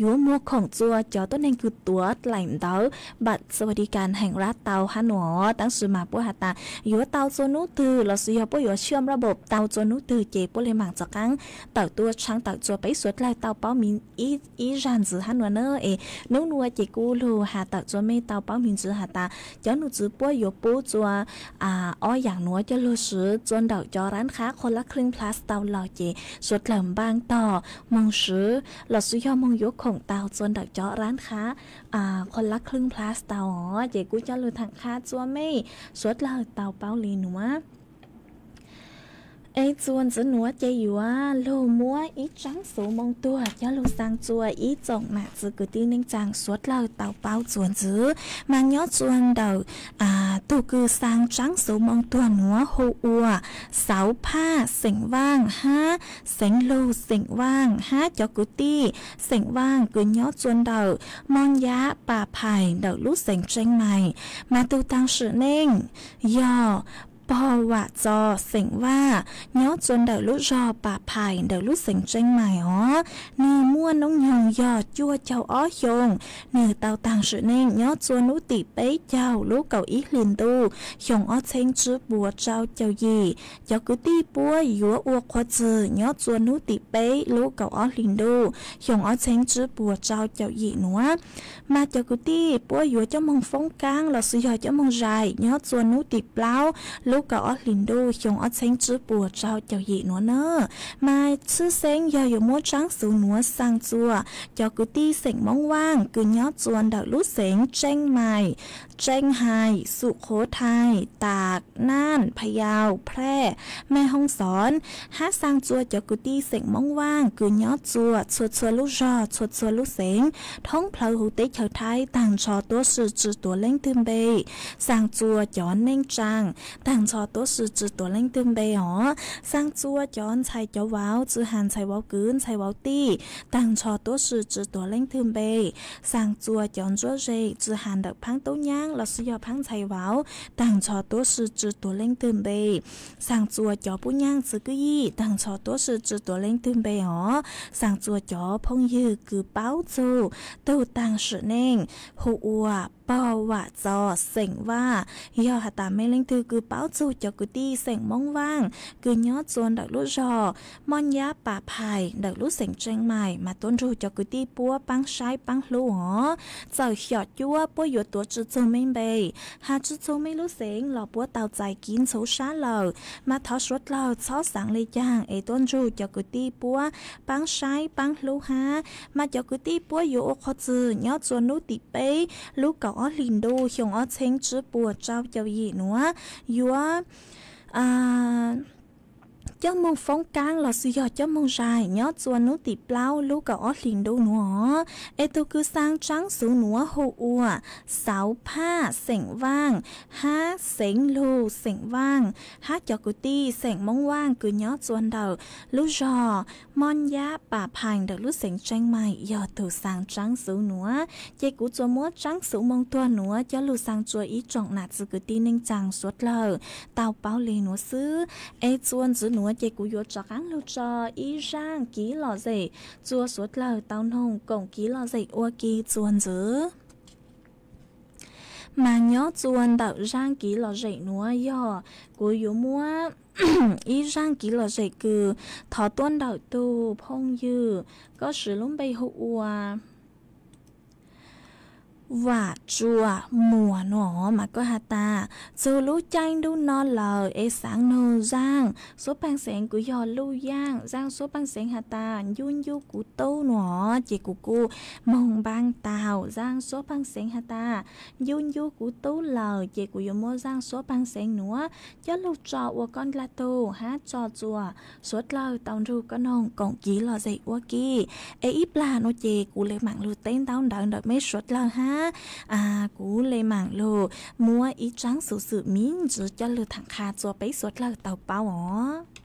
yuav muag khoom txua cov tuab neeg kws tuav dlaim ntawv บัตรสวัสดิการแห่งรัฐ tau hab nuav. Taab sis mas puab has tas yuav tau txua nub twg lossis yog puab yuav เชื่อมระบบ tau txua nub twg ces puab le maam rov qaab tawm tuaj tshaab tawm txua peb suav dlawg tau paub miv ib zag ntxiv hab nuav na. Es nub nua ces kuj lug has tawm txua mej tau paub miv ntsis has tas cov nom tswv puab yuav pub txua ob yaam nuav coj lug swv txua ntawm cov rab qhab คนละครึ่ง Plus tau lawm ces suav dlawg npaaj tog moog swv lossis yog moog yuav khoom tau txua ntawm cov rab qhab คนละครึ่ง Plus tau os. Ces kuj coj lug thaam qha txua mej suav dlawg tau paub le nuav. Es txua ntxiv nuav ces yuav lug muab ib tsaab xuv moo tuag coj lug xaa txua ib tsoom nam txiv kwv tij neej tsaa suav dlawg tau paub txua ntxiv. Mas nyob txua ntawm tug kws xaa tsaab xuv moo tuag nuav hu ua Xauv Phaj xeem Vaaj hab xeev Lug xeem Vaaj hab cov kwv tij xeem Vaaj kws nyob txua ntawm Mooj Yab Pas Phais ntawm lub xeev Tseeb Mais. Mas tug taag sim neej yog Pog Vam Txos xeem Vaj nyob txua ntawm lub zog Pas Phais ntawm lub xeev Tseeb Mais os. Nwg muaj noob nyoog yog cuaj caug ob xyoo. Nwg tau taag sim neej nyob txua nub tim peb caug lub kaum ib hli ntuj xyoo ob txheeb tsib puas rau caum yim. Cov kwv tij puab yuav ua qhua txwg nyob txua nub tim peb lub kaum ob hli ntuj xyoo ob txheeb tsib puas rau caum yim nuav. Mas cov kwv tij puab yuav coj moog foob kaab lossis yog coj moog zais nyob txua nub tim plaub lub kaum ob hli ntuj xyoo ob txheeb tsib puas rau caum yim nuav na. Mas tshwj xeeb yog yuav muab tsaab xuv nuav xaa txua cov kwv tij xeem Moob Vaaj kws nyob txua ntawm lub xeev Tseeb Mais, Tseeb Hais, Xum Qhuv Thais, Tam, Naj, Pha Yau, Phraj, Mej Hoob Xov, hab xaa txua cov kwv tij xeem Moob Vaaj kws nyob txua txhua txhua lub zog txhua txhua lub xeev thoob plawg huv teb chaws Thaib taag nrho tuab si tsi tuav leej twg npe. Xaa txua cov neej tsaa taag nrho tuab si tsi tuav leej twg npe os. Xaa txua cov ntxhais cov vauv tsi has ntxhais vauv kwv ntxhais vauv tij taag nrho tuab si tsi tuav leej twg npe. Xaa txua cov ntsuab zes tsi has ntawm phaab tub nyaab lossis yog phaab ntxhais vauv taag nrho tuab si tsi tuav leej twg npe. Xaa txua cov pub nyaaj txwv kwj yij taag nrho tuab si tsi tuav leej twg npe os. Xaa txua cov phooj ywg kws paub txug tug taag sim neej hu ua Pog Vam Txos xeem Vaj, yog has tas mej leej twg kws paub txug cov kwv tij xeem Moob Vaaj kws nyob txua ntawm lub zog Moj Nyab Pas Phais ntawm lub xeem Tseem Maim mas tuab nrug cov kwv tij puab paab saib paab hlub os. Txawm xyom cuab puab yuav tuav tsi txug mej npe, has tsi txug mej lub xeev los puab tau txais kiv ntxhuv sab lawm, mas thov suav dlawg txhob xaav le caag es tuab nrug cov kwv tij puab paab saib paab hlub hab. Mas cov kwv tij puab yuav ua qhov twg nyob txua nub tim peb lub kaum ob hlis ntuj xyoo ob txheeb tsib puas rau caum yim nuav, yuav coj moog foob kaab los xwb yog coj moog zaim nyob txua nub tim plaub lub kaum ob hlis ntuj nuav. Es tug kws xaa tsaab xuv nuav hu ua Xauv Phaj xeem Vaaj hab Xeev Lug xeem Vaaj, hab cov kwv tij xeem Moob Vaaj kws nyob txua ntawm lub zog Moj Nyab Pas Phais ntawm lub xeev Tseem Maim yog tug xaa tsaab xuv nuav. Ces kuv txua muab tsaab xuv moog tuag nuav coj lug xaa tsua ib tsoom nam txiv kwv tij neej tsaa suav dlawg tau paub le nuav xwb. Es txua ntxiv nuav ces kuv yuav rov qaab lug tso ib zaaj kiv lom zem tsua suav dlawg tau noog koom kiv lom zem ua ke txua ntxiv. Mas nyob txua ntawm zaaj kiv lom zem nuav yog kuv yuav muab ib zaaj kiv lom zem kws thov tuab ntawm tug phooj ywg, koj siv lub npe hu ua Vam Tsua Muas nuav mas koj has tas, txug lub caij ntuj no lawm es xaav nug zaaj suab paag xeev kws yog Luj Yaaj. Zaaj suab paag xeev has tas, ncu ncu kuv tub nuav ces kuv kuj moog npaab tau. Zaaj suab paag xeev has tas, ncu ncu kuv tub lawm ces kuv yuav muab zaaj suab paag xeev nuav coj lug tso ua koj dlaag tug hab tso tsua suav dlawg tau nrug koj noog koom kiv lom zem ua ke. Es ib plag nuav ces kuv le maam lug teb ntaub ntawv ntawm mej suav dlawg hab kuv le maam lug muab ib tsaab xuv xwm miv ntsis coj lug thaam qha tsua peb suav dlawg tau paub os.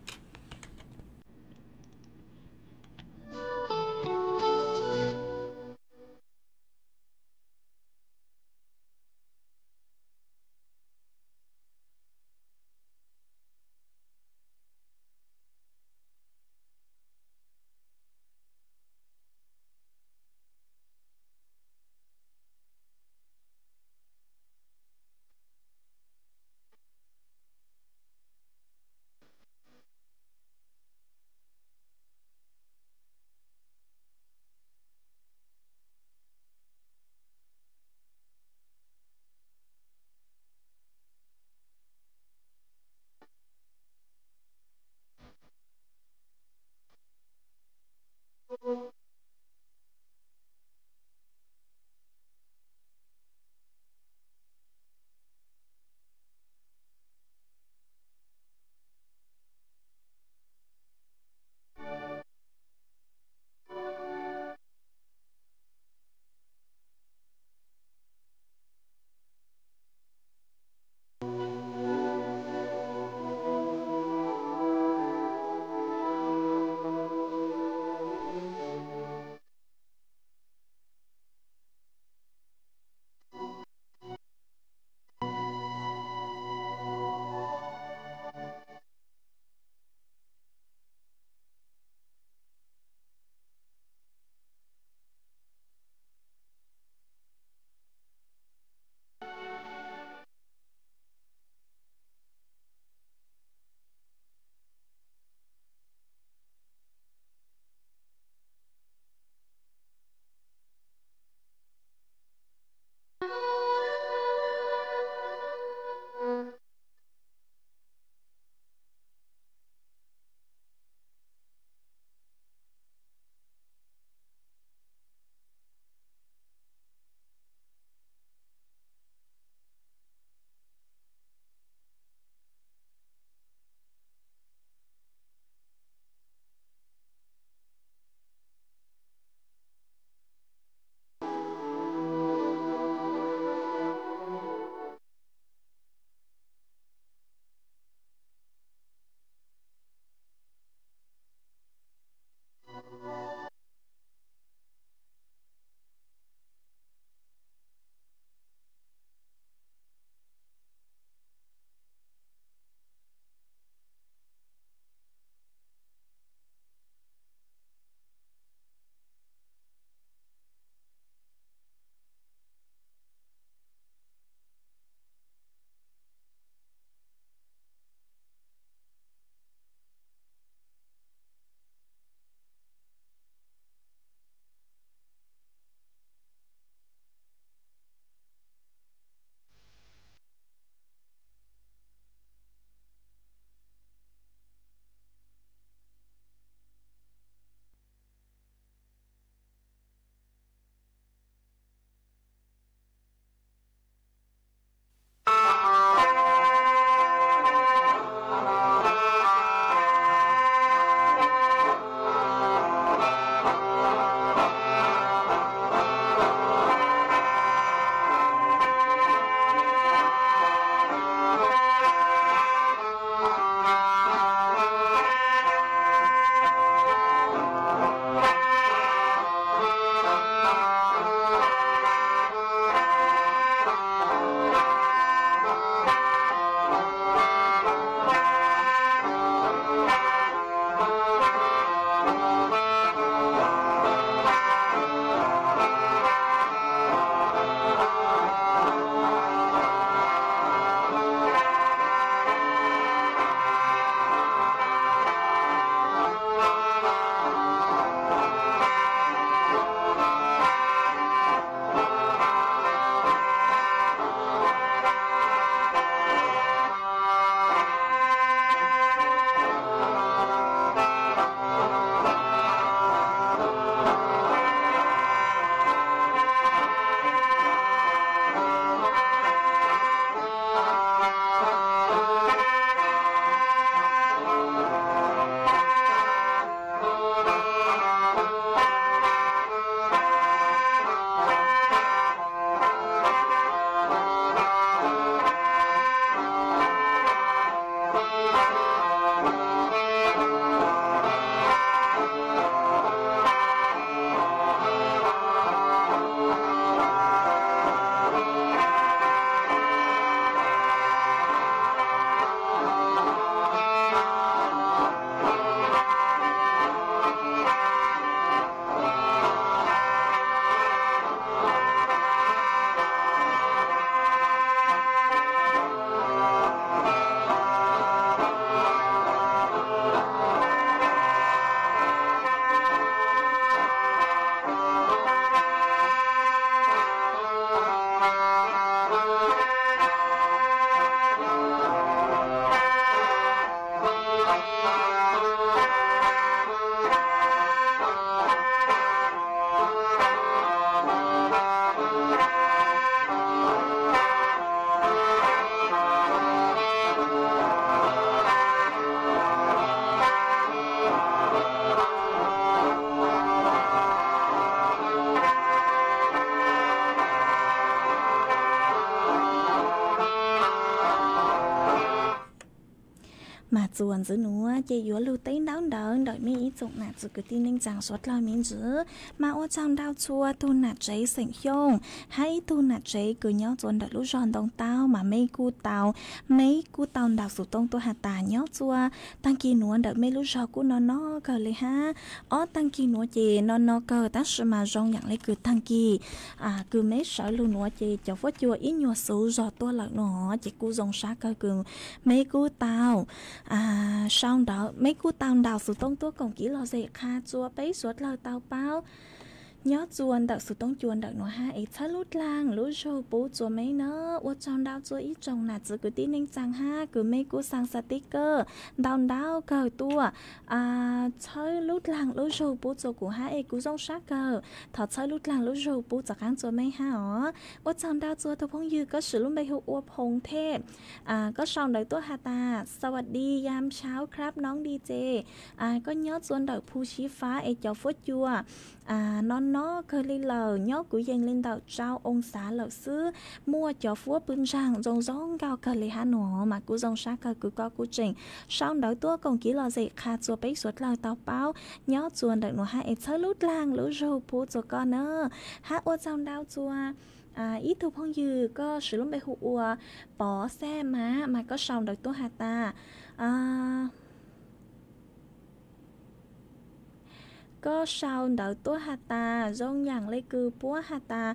Mas txuas ntxiv nuav ces yuav lug teb ntaub ntawv ntawm mej ib tsoom nam txiv kwv tij neej tsaa suav dlawg me ntsis. Mas ua tsaug ntau txhua tug nam tsev xeem Xyooj hab ib tug nam tsev kws nyob txuas ntawm lub zog Ntoo Taub, mas mej kuj tau, mej kuj tau ntaus xuv tooj tuaj has tas nyob txuas taag kis nuav ntawm mej lub zog kuj no no kawg le hab. Ob taag kis nuav ces no no kawg, tab sis mas zoo yaam le kws taag kis kws mej sawv lug nuav ces cov fuab cua ib nyuag xuv zog tuaj lawm no, ces kuj zoo sab kawg kws mej kuj tau sau ntawv, mej kuj tau ntaus xuv tooj tuab koom kiv lom zem qha txua peb suav dlawg tau paub nyob txua ntawm xuv tooj cua ntawm nuav hab es txhawb lub dlaag lub zug pub txua mej na. Ua tsaug ntau txua ib tsoom nam txiv kwv tij neej tsaa hab kws mej kuj xaa xav tib kawg ntau ntau kawg tuaj txhawb lub dlaag lub zug pub txua kuv hab es kuv zoo sab kawg thov txhawb lub dlaag lub zug pub txav qaab txua mej hab os. Ua tsaug ntau txua tug phooj ywg koj siv lub npe hu ua Phoo Thej, koj sau ntawv tuaj has tas สวัสดียามเช้าครับน้องดีเจ koj nyob txua ntawm Phu Sib Fab es cov fuab cua no no kawg le lawm, nyob kuv yees le ntawm rau oo xav lawm xwb, muaj cov fuab pw ntsaag zoo zoo nkauj kawg le hab no, mas kuj zoo sab kawg kws koj kuj tseem sau ntawv tuab koom kiv lom zem qha txua peb suav dlawg tau paub nyob txua ntawm nuav hab es txhawb lub dlaag lub zug pub txua koj na. Hab ua tsaug ntau txua ib tug phooj ywg koj siv lub npe hu ua Pov Xaj Mab, mas koj sau ntawv tuaj has tas koj sau ntawv tuaj has tas zoo yaam le kws puab has tas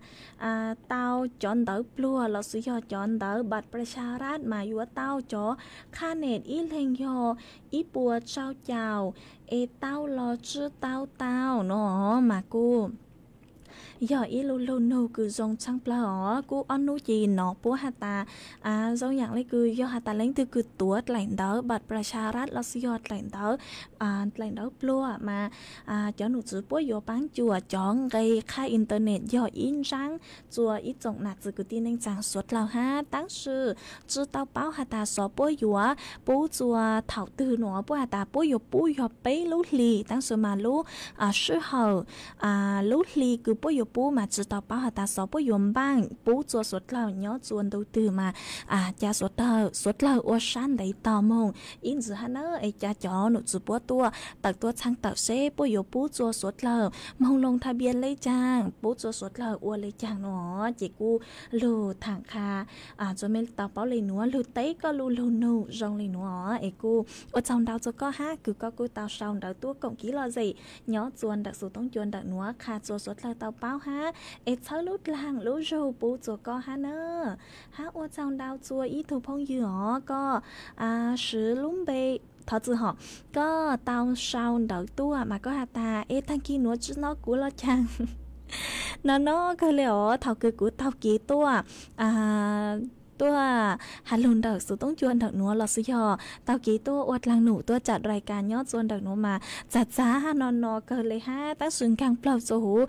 tau cov ntawv pluag lossis yog cov ntawv บัตรประชารัฐ mas yuav tau cov qhab nes ib leeg yog ib puas rau caum, es tau los tsi tau tau no, mas kuj yog ib lub lug nug kws zoo tshaaj plawg os. Kuj ob nub ces nov puab has tas zoo yaam le kws yog has tas leej twg kws tuav dlaim ntawv บัตรประชารัฐ lossis yog dlaim ntawv, dlaim ntawv pluag mas cov num tswv puab yuav paab cuam cov nqe qhab internet yog ib ntsaab txua ib tsoom nam txiv kwv tij neej tsaa suav dlawg hab, tab sis tsi tau paub has tas xyov puab yuav pub txua thaum twg no, puab has tas puab yuav pub yog peb lub hli, tab sis mas lub sij hawm lub hli kws puab yuav pub mas tsi tau paub has tas xyov puab yuav npaaj pub txua suav dlawg nyob txua ntu twg mas ca suav dlawg ua sab ntev tog moog ib ntsis hab na, es ca cov num tswv puab tuaj tawm tuaj txheeb tawm seb puab yuav pub txua suav dlawg moog loo tha npias le caag, pub txua suav dlawg ua le caag no, ces kuj lug thaam qha txua mej tau paub le nuav, lug teb koj lub lug nug zoo le nuav, es kuj ua tsaug ntau txua koj hab kws koj kuj tau sau ntawv tuab koom kiv lom zem nyob txua ntawm xuv toob cua ntawm nuav qha txua suav dlawg tau paub hab es txhawb lub dlaag lub zug pub txua koj hab na. Hab ua tsaug ntau txua ib tug phooj ywg os, koj siv lub npe, thov txim hom, koj tau sau ntawv tuaj mas koj has tas es taag kis nuav tsi nov kuv los caag no no kawg le os. Thaum kws kuv taug kev tuaj tuaj has lug ntawm xuv toob cua ntawm nuav lossis yog taug kev tuaj ua dlaag num tuaj tsam rai kas nyob txua ntawm nuav mas txav txav no no kawg le hab, tab sis nkaag plawg txua huv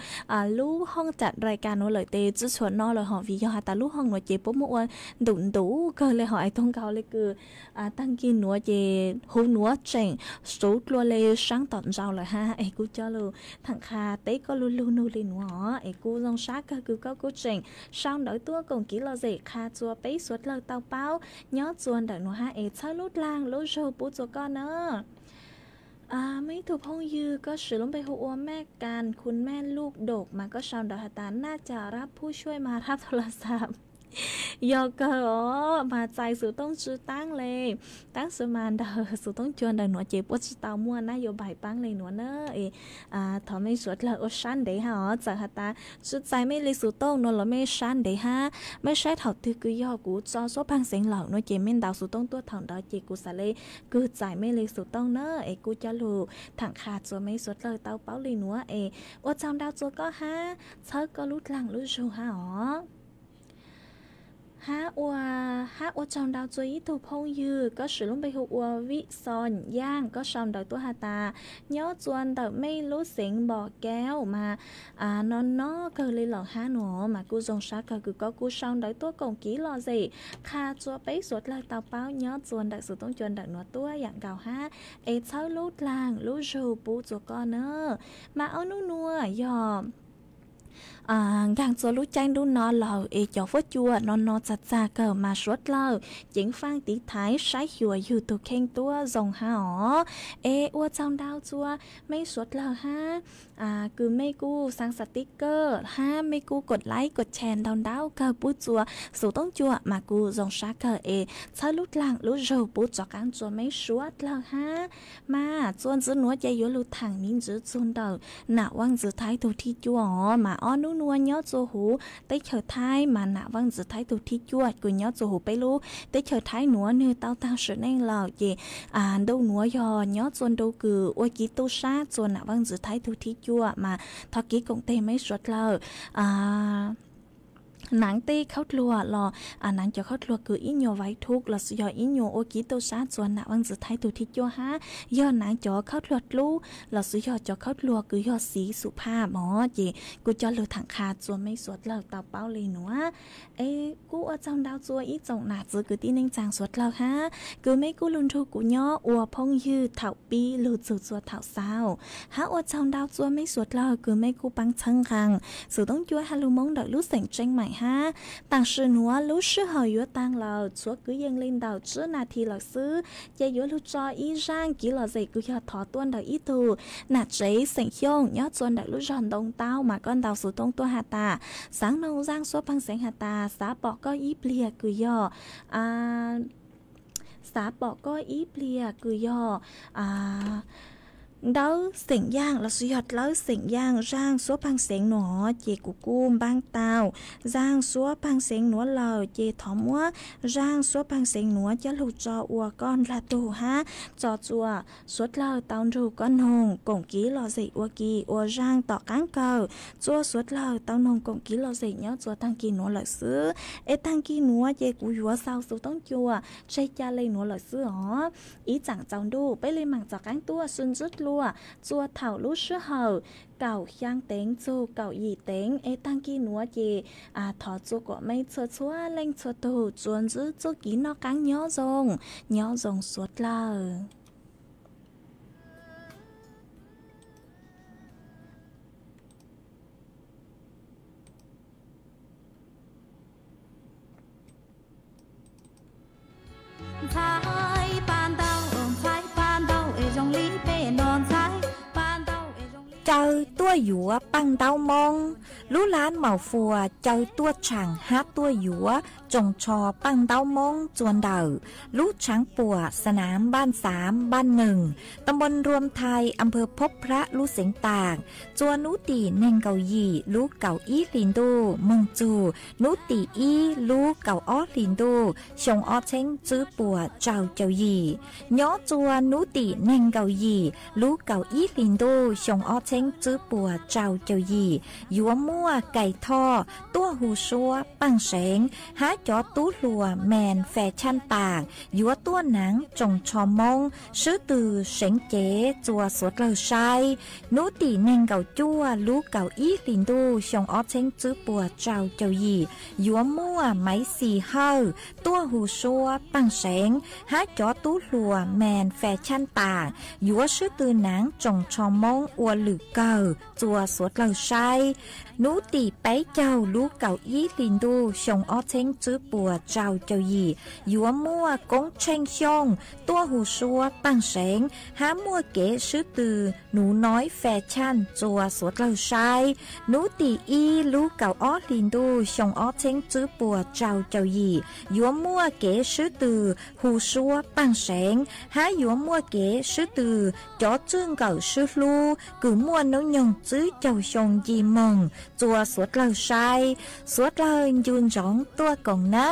lub hoob tsam rai kas nuav lawm tes tsi tshua no lawm hom, vim yog has tas lub hoob nuav ces puab muab ua ntum ntuv kawg le hom, es tuag nkaus le kws taag kis nuav ces huv nuav tseem suv dlua le saab tom ntsaus lawm hab, es kuj coj lug thaam qha teb koj lub lug nug le nuav os, es kuj zoo sab kawg kws koj kuj tseem sau ntawv tuab koom kiv lom zem qha txua peb suav dlawg tau paub nyob txua ntawm nuav hab es txhawb lub dlaag lub zug pub txua koj na. Muaj ib tug phooj ywg koj siv lub npe hu ua Maj Kas Khun Maj Luj Dom mas koj sau ntawv has tas น่าจะรับผู้ช่วยมารับโทรศัพท์ Yog kawg os, mas txais xuv tooj tsi taab le, tab sis mas ntawm xuv tooj cua ntawm nuav ces puab tsi tau muaj nab yau pais paab le nuav na. Es thov mej suav dlawg ua sab ntev hab os, txawm has tas tsi txais mej le xuv tooj no los mej sab ntev hab, mej saib thaum twg kws yog kuv tso suab paag xeev lawm no ces mej ntaus xuv tooj tuaj thaum ntawd ces kuv xaav le kws txais mej le xuv tooj na. Es kuj coj lug thaam qha txua mej suav dlawg tau paub le nuav es ua tsaug ntau txua koj hab txhawb koj lub dlaag lub zug hab os. Hab ua, hab ua tsaug ntau txua ib tug phooj ywg koj siv lub npe hu ua Vij Xoo Yaaj, koj sau ntawv tuaj has tas nyob txua ntawm mej lub xeev Npom Kauj mas no no kawg le lawm hab no, mas kuj zoo sab kawg kws koj kuj sau ntawv tuab koom kiv lom zem qha txua peb suav dlawg tau paub nyob txua ntawm xuv tooj cua ntawm nuav tuab yaam nkaus hab es txhawb lub dlaag lub zug pub txua koj na. Mas ob nub nuav yog nkaag txug lub caij ntuj no lawm es cov fuab cua no no txag txag kawg mas suav dlawg ceev faaj tiv thaiv saib xyuas yug tug kheej tuab zoo hab os. Es ua tsaug ntau txua mej suav dlawg hab, kws mej kuj xaa xav tib kawg hab mej kuj kod laib kod chais ntau ntau kawg pub txua xuv toob cua mas kuv zoo sab kawg es txhawb lub dlaag lub zug pub rov qaab txua mej suav dlawg hab. Mas txua ntxiv nuav ces yuav lug thaam miv ntxiv txug ntawm Nam Vaaj Ntxwv Thaib tug thib cuaj os. Mas ob nub nuav nyob txua huv teb chaws Thaib mas Nam Vaaj Ntxwv Thaib tug thib cuaj kws nyob txua huv peb lub teb chaws Thaib nuav nwg tau taag sim neej lawm ces ntu nuav yog nyob txua ntu kws ua kiv tub sab txua Nam Vaaj Ntxwv Thaib tug thib cuaj mas thov kiv koom teg mej suav dlawg naav tej khaub dluag los naav cov khaub dluag kws ib nyuas vaiv thuv lossis yog ib nyuas ua kiv tub sab txua Nam Vaaj Ntxwv Thaib tug thib cuaj hab yog naav cov khaub dluag dlub lossis yog cov khaub dluag kws yog xiv xum phaj mog ces kuv coj lug thaam qha txua mej suav dlawg tau paub le nuav. Es kuj ua tsaug ntau txua ib tsoom nam txiv kwv tij neej tsaa suav dlawg hab kws mej kuj lug nrug kuv nyob ua phooj ywg thaum pib lug txug txua thaum xaus. Hab ua tsaug ntau txua mej suav dlawg kws mej kuj paab txhawb nqaa xuv toob cua hab lug Moob ntawm lub xeem Tseej Maim hab. Taam sim nuav lub sij hawm yuav taag lawm, tshuav kwv yees le ntawm tsib nas this lawm xwb, ces yuav lug tso ib zaaj kiv lom zem kws yog thov tuaj ntawm ib tug nam tsev xeem Xyooj nyob txua ntawm lub zog Ntoo Taub mas koj ntaus xuv toob tuaj has tas, xaav noog zaaj suab paag xeev has tas, xav pom koj ib pliag kws yog xav pom koj ib pliag kws yog ntawv xeem Yaaj lossis yog dlawb xeem Yaaj zaaj suab paag xeev nuav ces kuv kuj npaab tau zaaj suab paag xeev nuav lawm ces thov muab zaaj suab paag xeev nuav coj lug tso ua koj ndlag tug hab tso txua suav dlawg tau nrug koj noog koom kiv lom zem ua ke ua zaaj tom qaab kawg. Txua suav dlawg tau noog koom kiv lom zem nyob txua taag kis nuav lawm xwb. Es taag kis nuav ces kuv yuav xaus xuv toob cua tseg ca le nuav lawm xwb os. Ib tsaam tsaus ntuj peb le maam tom qaab tuaj sib ntsib dlua txua thaum lub sij hawm kaum xyaa teev txug kaum yim teev. Es taag kis nuav ces thov txua kuas mej txhua txhua leej txhua tug txuas ntsib txuj kev noj qaab nyob zoo, nyob zoo suav dlawg. Caw tuaj yuav Paaj Ntaub Moob. Lub lab Maus Fuas caw tuaj tshaam hab tuaj yuav tsoos tsho Paaj Ntaub Moob txua ntawm lub tshaav puam Sanaam Npaaj Xaav, Npaaj Neeg, ta npoo Nruam Thais, Amphaw Phob Phrab lub xeev Taam, txua nub tim neeg nkaum yim lub kaum ib hlis ntuj moog txug nub tim ib lub kaum ob hlis ntuj xyoo ob txheeb tswb puas rau caum yim. Nyob txua nub tim neeg nkaum yim lub kaum ib hlis ntuj xyoo ob txheeb tswb puas rau caum yim yuav muaj Kais Thoj tuaj hu suab Paaj Seev hab cov tub hluas Mees Fes Chaj Taam yuav tuaj naav tsoos tsho Moob swb tw seev cev txua suav dlawg saib. Nub tim neeg nkaum cuaj lub kaum ib hlis ntuj xyoo ob txheeb tswb puas rau caum yim yuav muaj Maiv Xis Hawj tuaj hu suab Paaj Seev hab cov tub hluas Mees Fes Chaj Taam yuav swb tw naav tsoos tsho Moob ua lwm kawg txua suav dlawg saib. Nub tim peb caug lub kaum ib hlis ntuj xyoo ob txheeb tswb puas rau caum yim yuav muaj Koob Tsheej Xyooj tuaj hu suab Paaj Seev hab muaj kev swb tw Nuv Noiv Fes Chaj txua suav dlawg saib. Nub tim ib lub kaum ob hlis ntuj xyoo ob txheeb tswb puas rau caum yim yuav muaj kev swb tw hu suab Paaj Seev hab yuav muaj kev swb tw cov tswj nkawm swb hlub kws muaj noob nyoog tswb caug xyoo nce moog txua suav dlawg saib. Suav dlawg ncu ntsoov tuaj koom na.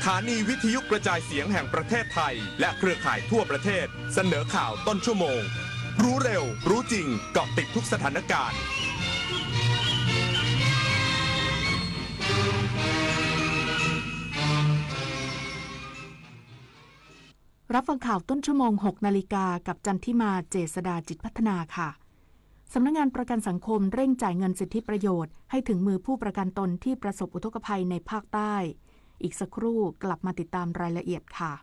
สถานีวิทยุกระจายเสียงแห่งประเทศไทย และเครือข่ายทั่วประเทศ เสนอข่าวต้นชั่วโมง รู้เร็ว รู้จริง เกาะติดทุกสถานการณ์ รับฟังข่าวต้นชั่วโมง หกนาฬิกา กับจันทิมา เจษฎาจิตพัฒนาค่ะ สำนักงานประกันสังคมเร่งจ่ายเงินสิทธิประโยชน์ให้ถึงมือผู้ประกันตนที่ประสบอุทกภัยในภาคใต้ อีกสักครู่กลับมาติดตามรายละเอียดค่ะ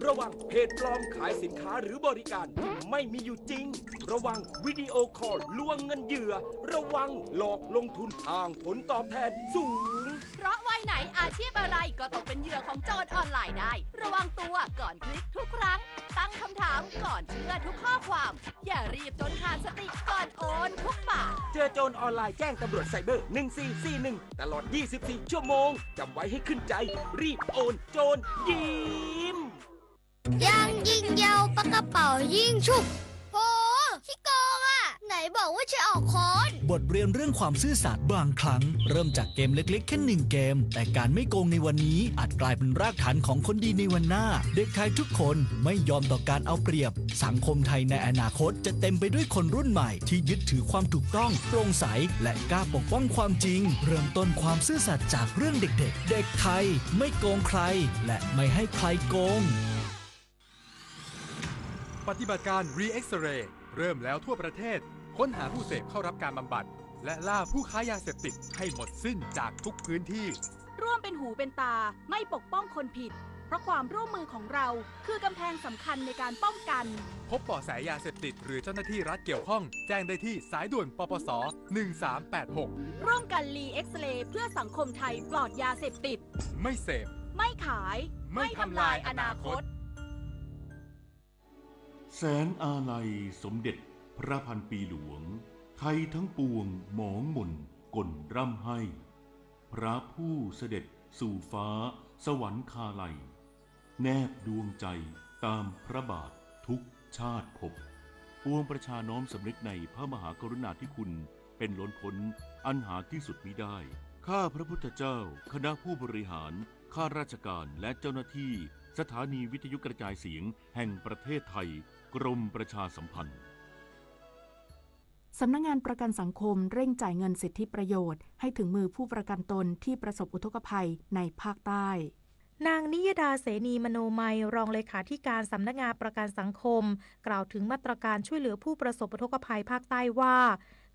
ระวังเพจปลอมขายสินค้าหรือบริการที่ไม่มีอยู่จริง ระวังวิดีโอคอลลวงเงินเหยื่อ ระวังหลอกลงทุนอ้างผลตอบแทนสูง เพราะวัยไหนอาชีพอะไรก็ตกเป็นเหยื่อของโจรออนไลน์ได้ ระวังตัวก่อนคลิกทุกครั้ง ตั้งคำถามก่อนเชื่อทุกข้อความ อย่ารีบจนขาดสติก่อนโอนทุกบาท เจอโจรออนไลน์แจ้งตำรวจไซเบอร์ หนึ่งสี่สี่หนึ่ง ตลอด ยี่สิบสี่ ชั่วโมง จำไว้ให้ขึ้นใจ รีบโอน โจรยิ้ม ยางยิงยาวปากกระเป๋ายิงฉุบ โห ขี้โกงอ่ะ ไหนบอกว่าจะออกค้อน บทเรียนเรื่องความซื่อสัตย์บางครั้ง เริ่มจากเกมเล็กๆ แค่หนึ่งเกม แต่การไม่โกงในวันนี้อาจกลายเป็นรากฐานของคนดีในวันหน้า เด็กไทยทุกคนไม่ยอมต่อการเอาเปรียบ สังคมไทยในอนาคตจะเต็มไปด้วยคนรุ่นใหม่ที่ยึดถือความถูกต้อง โปร่งใส และกล้าปกป้องความจริง เริ่มต้นความซื่อสัตย์จากเรื่องเด็กๆ เด็กไทยไม่โกงใคร และไม่ให้ใครโกง ปฏิบัติการ Re-X-Ray เริ่มแล้วทั่วประเทศ ค้นหาผู้เสพเข้ารับการบำบัด และล่าผู้ค้ายาเสพติดให้หมดสิ้นจากทุกพื้นที่ ร่วมเป็นหูเป็นตา ไม่ปกป้องคนผิด เพราะความร่วมมือของเรา คือกำแพงสำคัญในการป้องกัน พบเบาะแสยาเสพติดหรือเจ้าหน้าที่รัฐเกี่ยวข้อง แจ้งได้ที่สายด่วน ปปส หนึ่งสามแปดหก ร่วมกัน Re-X-Ray เพื่อสังคมไทยปลอดยาเสพติด ไม่เสพ ไม่ขาย ไม่ทำลายอนาคต แสงอาลัยสมเด็จพระพันปีหลวง ไทยทั้งปวงหมองหม่นก่นร่ำไห้ พระผู้เสด็จสู่ฟ้าสวรรคาลัย แนบดวงใจตามพระบาททุกชาติภพ ปวงประชาน้อมสำนึกในพระมหากรุณาธิคุณเป็นล้นพ้นอันหาที่สุดมิได้ ข้าพระพุทธเจ้า คณะผู้บริหาร ข้าราชการ และเจ้าหน้าที่ สถานีวิทยุกระจายเสียงแห่งประเทศไทย กรมประชาสัมพันธ์ สำนักงานประกันสังคมเร่งจ่ายเงินสิทธิประโยชน์ให้ถึงมือผู้ประกันตนที่ประสบอุทกภัยในภาคใต้ นางนิยดา เสนีมโนมัย รองเลขาธิการสำนักงานประกันสังคม กล่าวถึงมาตรการช่วยเหลือผู้ประสบอุทกภัยภาคใต้ว่า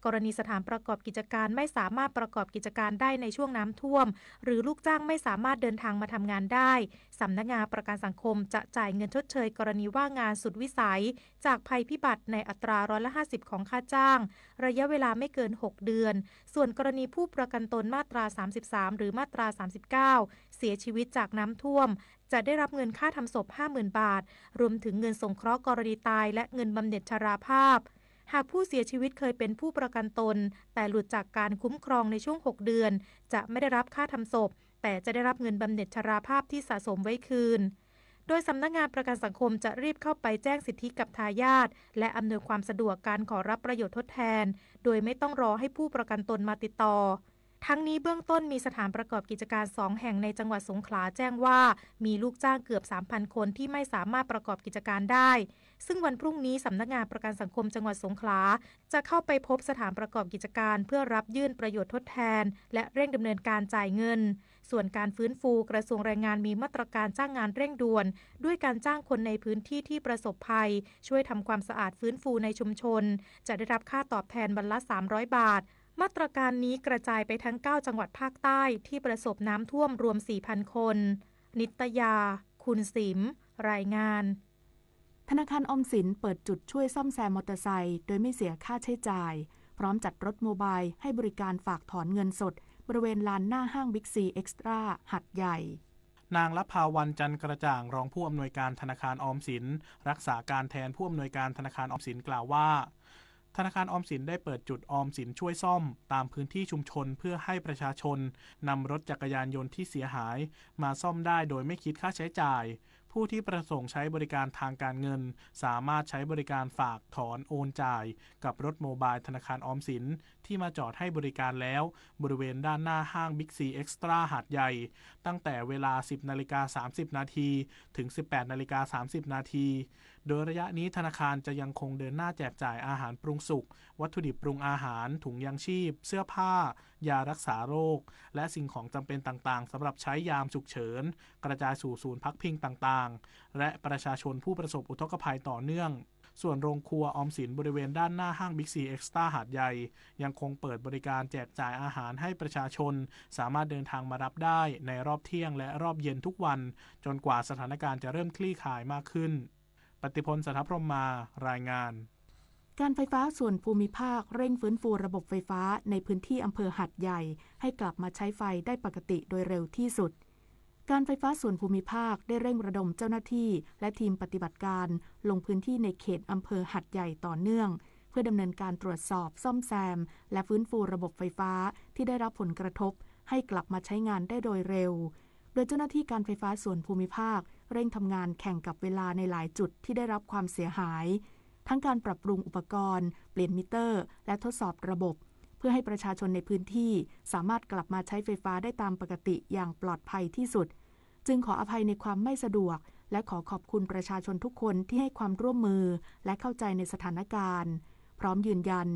กรณีสถานประกอบกิจการไม่สามารถประกอบกิจการได้ในช่วงน้ำท่วม หรือลูกจ้างไม่สามารถเดินทางมาทำงานได้ สำนักงานประกันสังคมจะจ่ายเงินชดเชยกรณีว่างงานสุดวิสัย จากภัยพิบัติในอัตราร้อยละห้าสิบของค่าจ้าง ระยะเวลาไม่เกินหกเดือน ส่วนกรณีผู้ประกันตนมาตราสามสิบสาม หรือมาตราสามสิบเก้า เสียชีวิตจากน้ำท่วม จะได้รับเงินค่าทำศพห้าหมื่นบาท รวมถึงเงินสงเคราะห์กรณีตาย และเงินบำเหน็จชราภาพ หากผู้เสียชีวิตเคยเป็นผู้ประกันตน แต่หลุดจากการคุ้มครองในช่วงหกเดือน จะไม่ได้รับค่าทำศพ แต่จะได้รับเงินบำเหน็จชราภาพที่สะสมไว้คืน โดยสำนักงานประกันสังคมจะรีบเข้าไปแจ้งสิทธิกับทายาท และอำนวยความสะดวกการขอรับประโยชน์ทดแทน โดยไม่ต้องรอให้ผู้ประกันตนมาติดต่อ ทั้งนี้เบื้องต้นมีสถานประกอบกิจการสองแห่งในจังหวัดสงขลาแจ้งว่า มีลูกจ้างเกือบสามพันคนที่ไม่สามารถประกอบกิจการได้ ซึ่งวันพรุ่งนี้สำนักงานประกันสังคมจังหวัดสงขลา จะเข้าไปพบสถานประกอบกิจการเพื่อรับยื่นประโยชน์ทดแทน และเร่งดำเนินการจ่ายเงิน ส่วนการฟื้นฟู กระทรวงแรงงานมีมาตรการจ้างงานเร่งด่วน ด้วยการจ้างคนในพื้นที่ที่ประสบภัย ช่วยทำความสะอาดฟื้นฟูในชุมชน จะได้รับค่าตอบแทนวันละสามร้อยบาท มาตรการนี้กระจายไปทั้งเก้าจังหวัดภาคใต้ที่ประสบน้ำท่วมรวมสี่พันคน นิตยา คุณสิม รายงาน ธนาคารออมสินเปิดจุดช่วยซ่อมแซมมอเตอร์ไซค์โดยไม่เสียค่าใช้จ่าย พร้อมจัดรถโมบายให้บริการฝากถอนเงินสด บริเวณลานหน้าห้างบิ๊กซีเอ็กซ์ตร้า หาดใหญ่ นางลัภาวัลย์ จันทร์กระจ่าง รองผู้อำนวยการธนาคารออมสิน รักษาการแทนผู้อำนวยการธนาคารออมสินกล่าวว่า ธนาคารออมสินได้เปิดจุดออมสินช่วยซ่อมตามพื้นที่ชุมชน เพื่อให้ประชาชนนำรถจักรยานยนต์ที่เสียหายมาซ่อมได้โดยไม่คิดค่าใช้จ่าย พ ผู้ที่ประสงค์ใช้บริการทางการเงิน สามารถใช้บริการฝากถอนโอนจ่ายกับรถโมบายธนาคารออมสินที่มาจอดให้บริการแล้ว บริเวณด้านหน้าห้างบิ๊กซีเอ็กซ์ตร้าหาดใหญ่ ตั้งแต่เวลา สิบนาฬิกา สามสิบนาที ถึง สิบแปดนาฬิกา สามสิบนาที โดยระยะนี้ธนาคารจะยังคงเดินหน้าแจกจ่ายอาหารปรุงสุก วัตถุดิบปรุงอาหาร ถุงยางชีพ เสื้อผ้า ยารักษาโรค และสิ่งของจำเป็นต่างๆ สำหรับใช้ยามฉุกเฉิน กระจายสู่ศูนย์พักพิงต่างๆ และประชาชนผู้ประสบอุทกภัยต่อเนื่อง ส่วนโรงครัวออมสินบริเวณด้านหน้าห้างบิ๊กซีเอ็กซ์ตร้าหาดใหญ่ ยังคงเปิดบริการแจกจ่ายอาหารให้ประชาชน สามารถเดินทางมารับได้ในรอบเที่ยงและรอบเย็นทุกวัน จนกว่าสถานการณ์จะเริ่มคลี่คลายมากขึ้น ปฏิพล สัทธพรหมมา รายงาน การไฟฟ้าส่วนภูมิภาคเร่งฟื้นฟูระบบไฟฟ้าในพื้นที่อำเภอหาดใหญ่ ให้กลับมาใช้ไฟได้ปกติโดยเร็วที่สุด การไฟฟ้าส่วนภูมิภาคได้เร่งระดมเจ้าหน้าที่และทีมปฏิบัติการลงพื้นที่ในเขตอำเภอหาดใหญ่ต่อเนื่อง เพื่อดำเนินการตรวจสอบซ่อมแซม และฟื้นฟูระบบไฟฟ้าที่ได้รับผลกระทบให้กลับมาใช้งานได้โดยเร็ว โดยเจ้าหน้าที่การไฟฟ้าส่วนภูมิภาคเร่งทำงานแข่งกับเวลาในหลายจุดที่ได้รับความเสียหาย ทั้งการปรับปรุงอุปกรณ์ เปลี่ยนมิเตอร์ และทดสอบระบบ เพื่อให้ประชาชนในพื้นที่สามารถกลับมาใช้ไฟฟ้าได้ตามปกติอย่างปลอดภัยที่สุด จึงขออภัยในความไม่สะดวก และขอขอบคุณประชาชนทุกคนที่ให้ความร่วมมือ และเข้าใจในสถานการณ์ พร้อมยืนยัน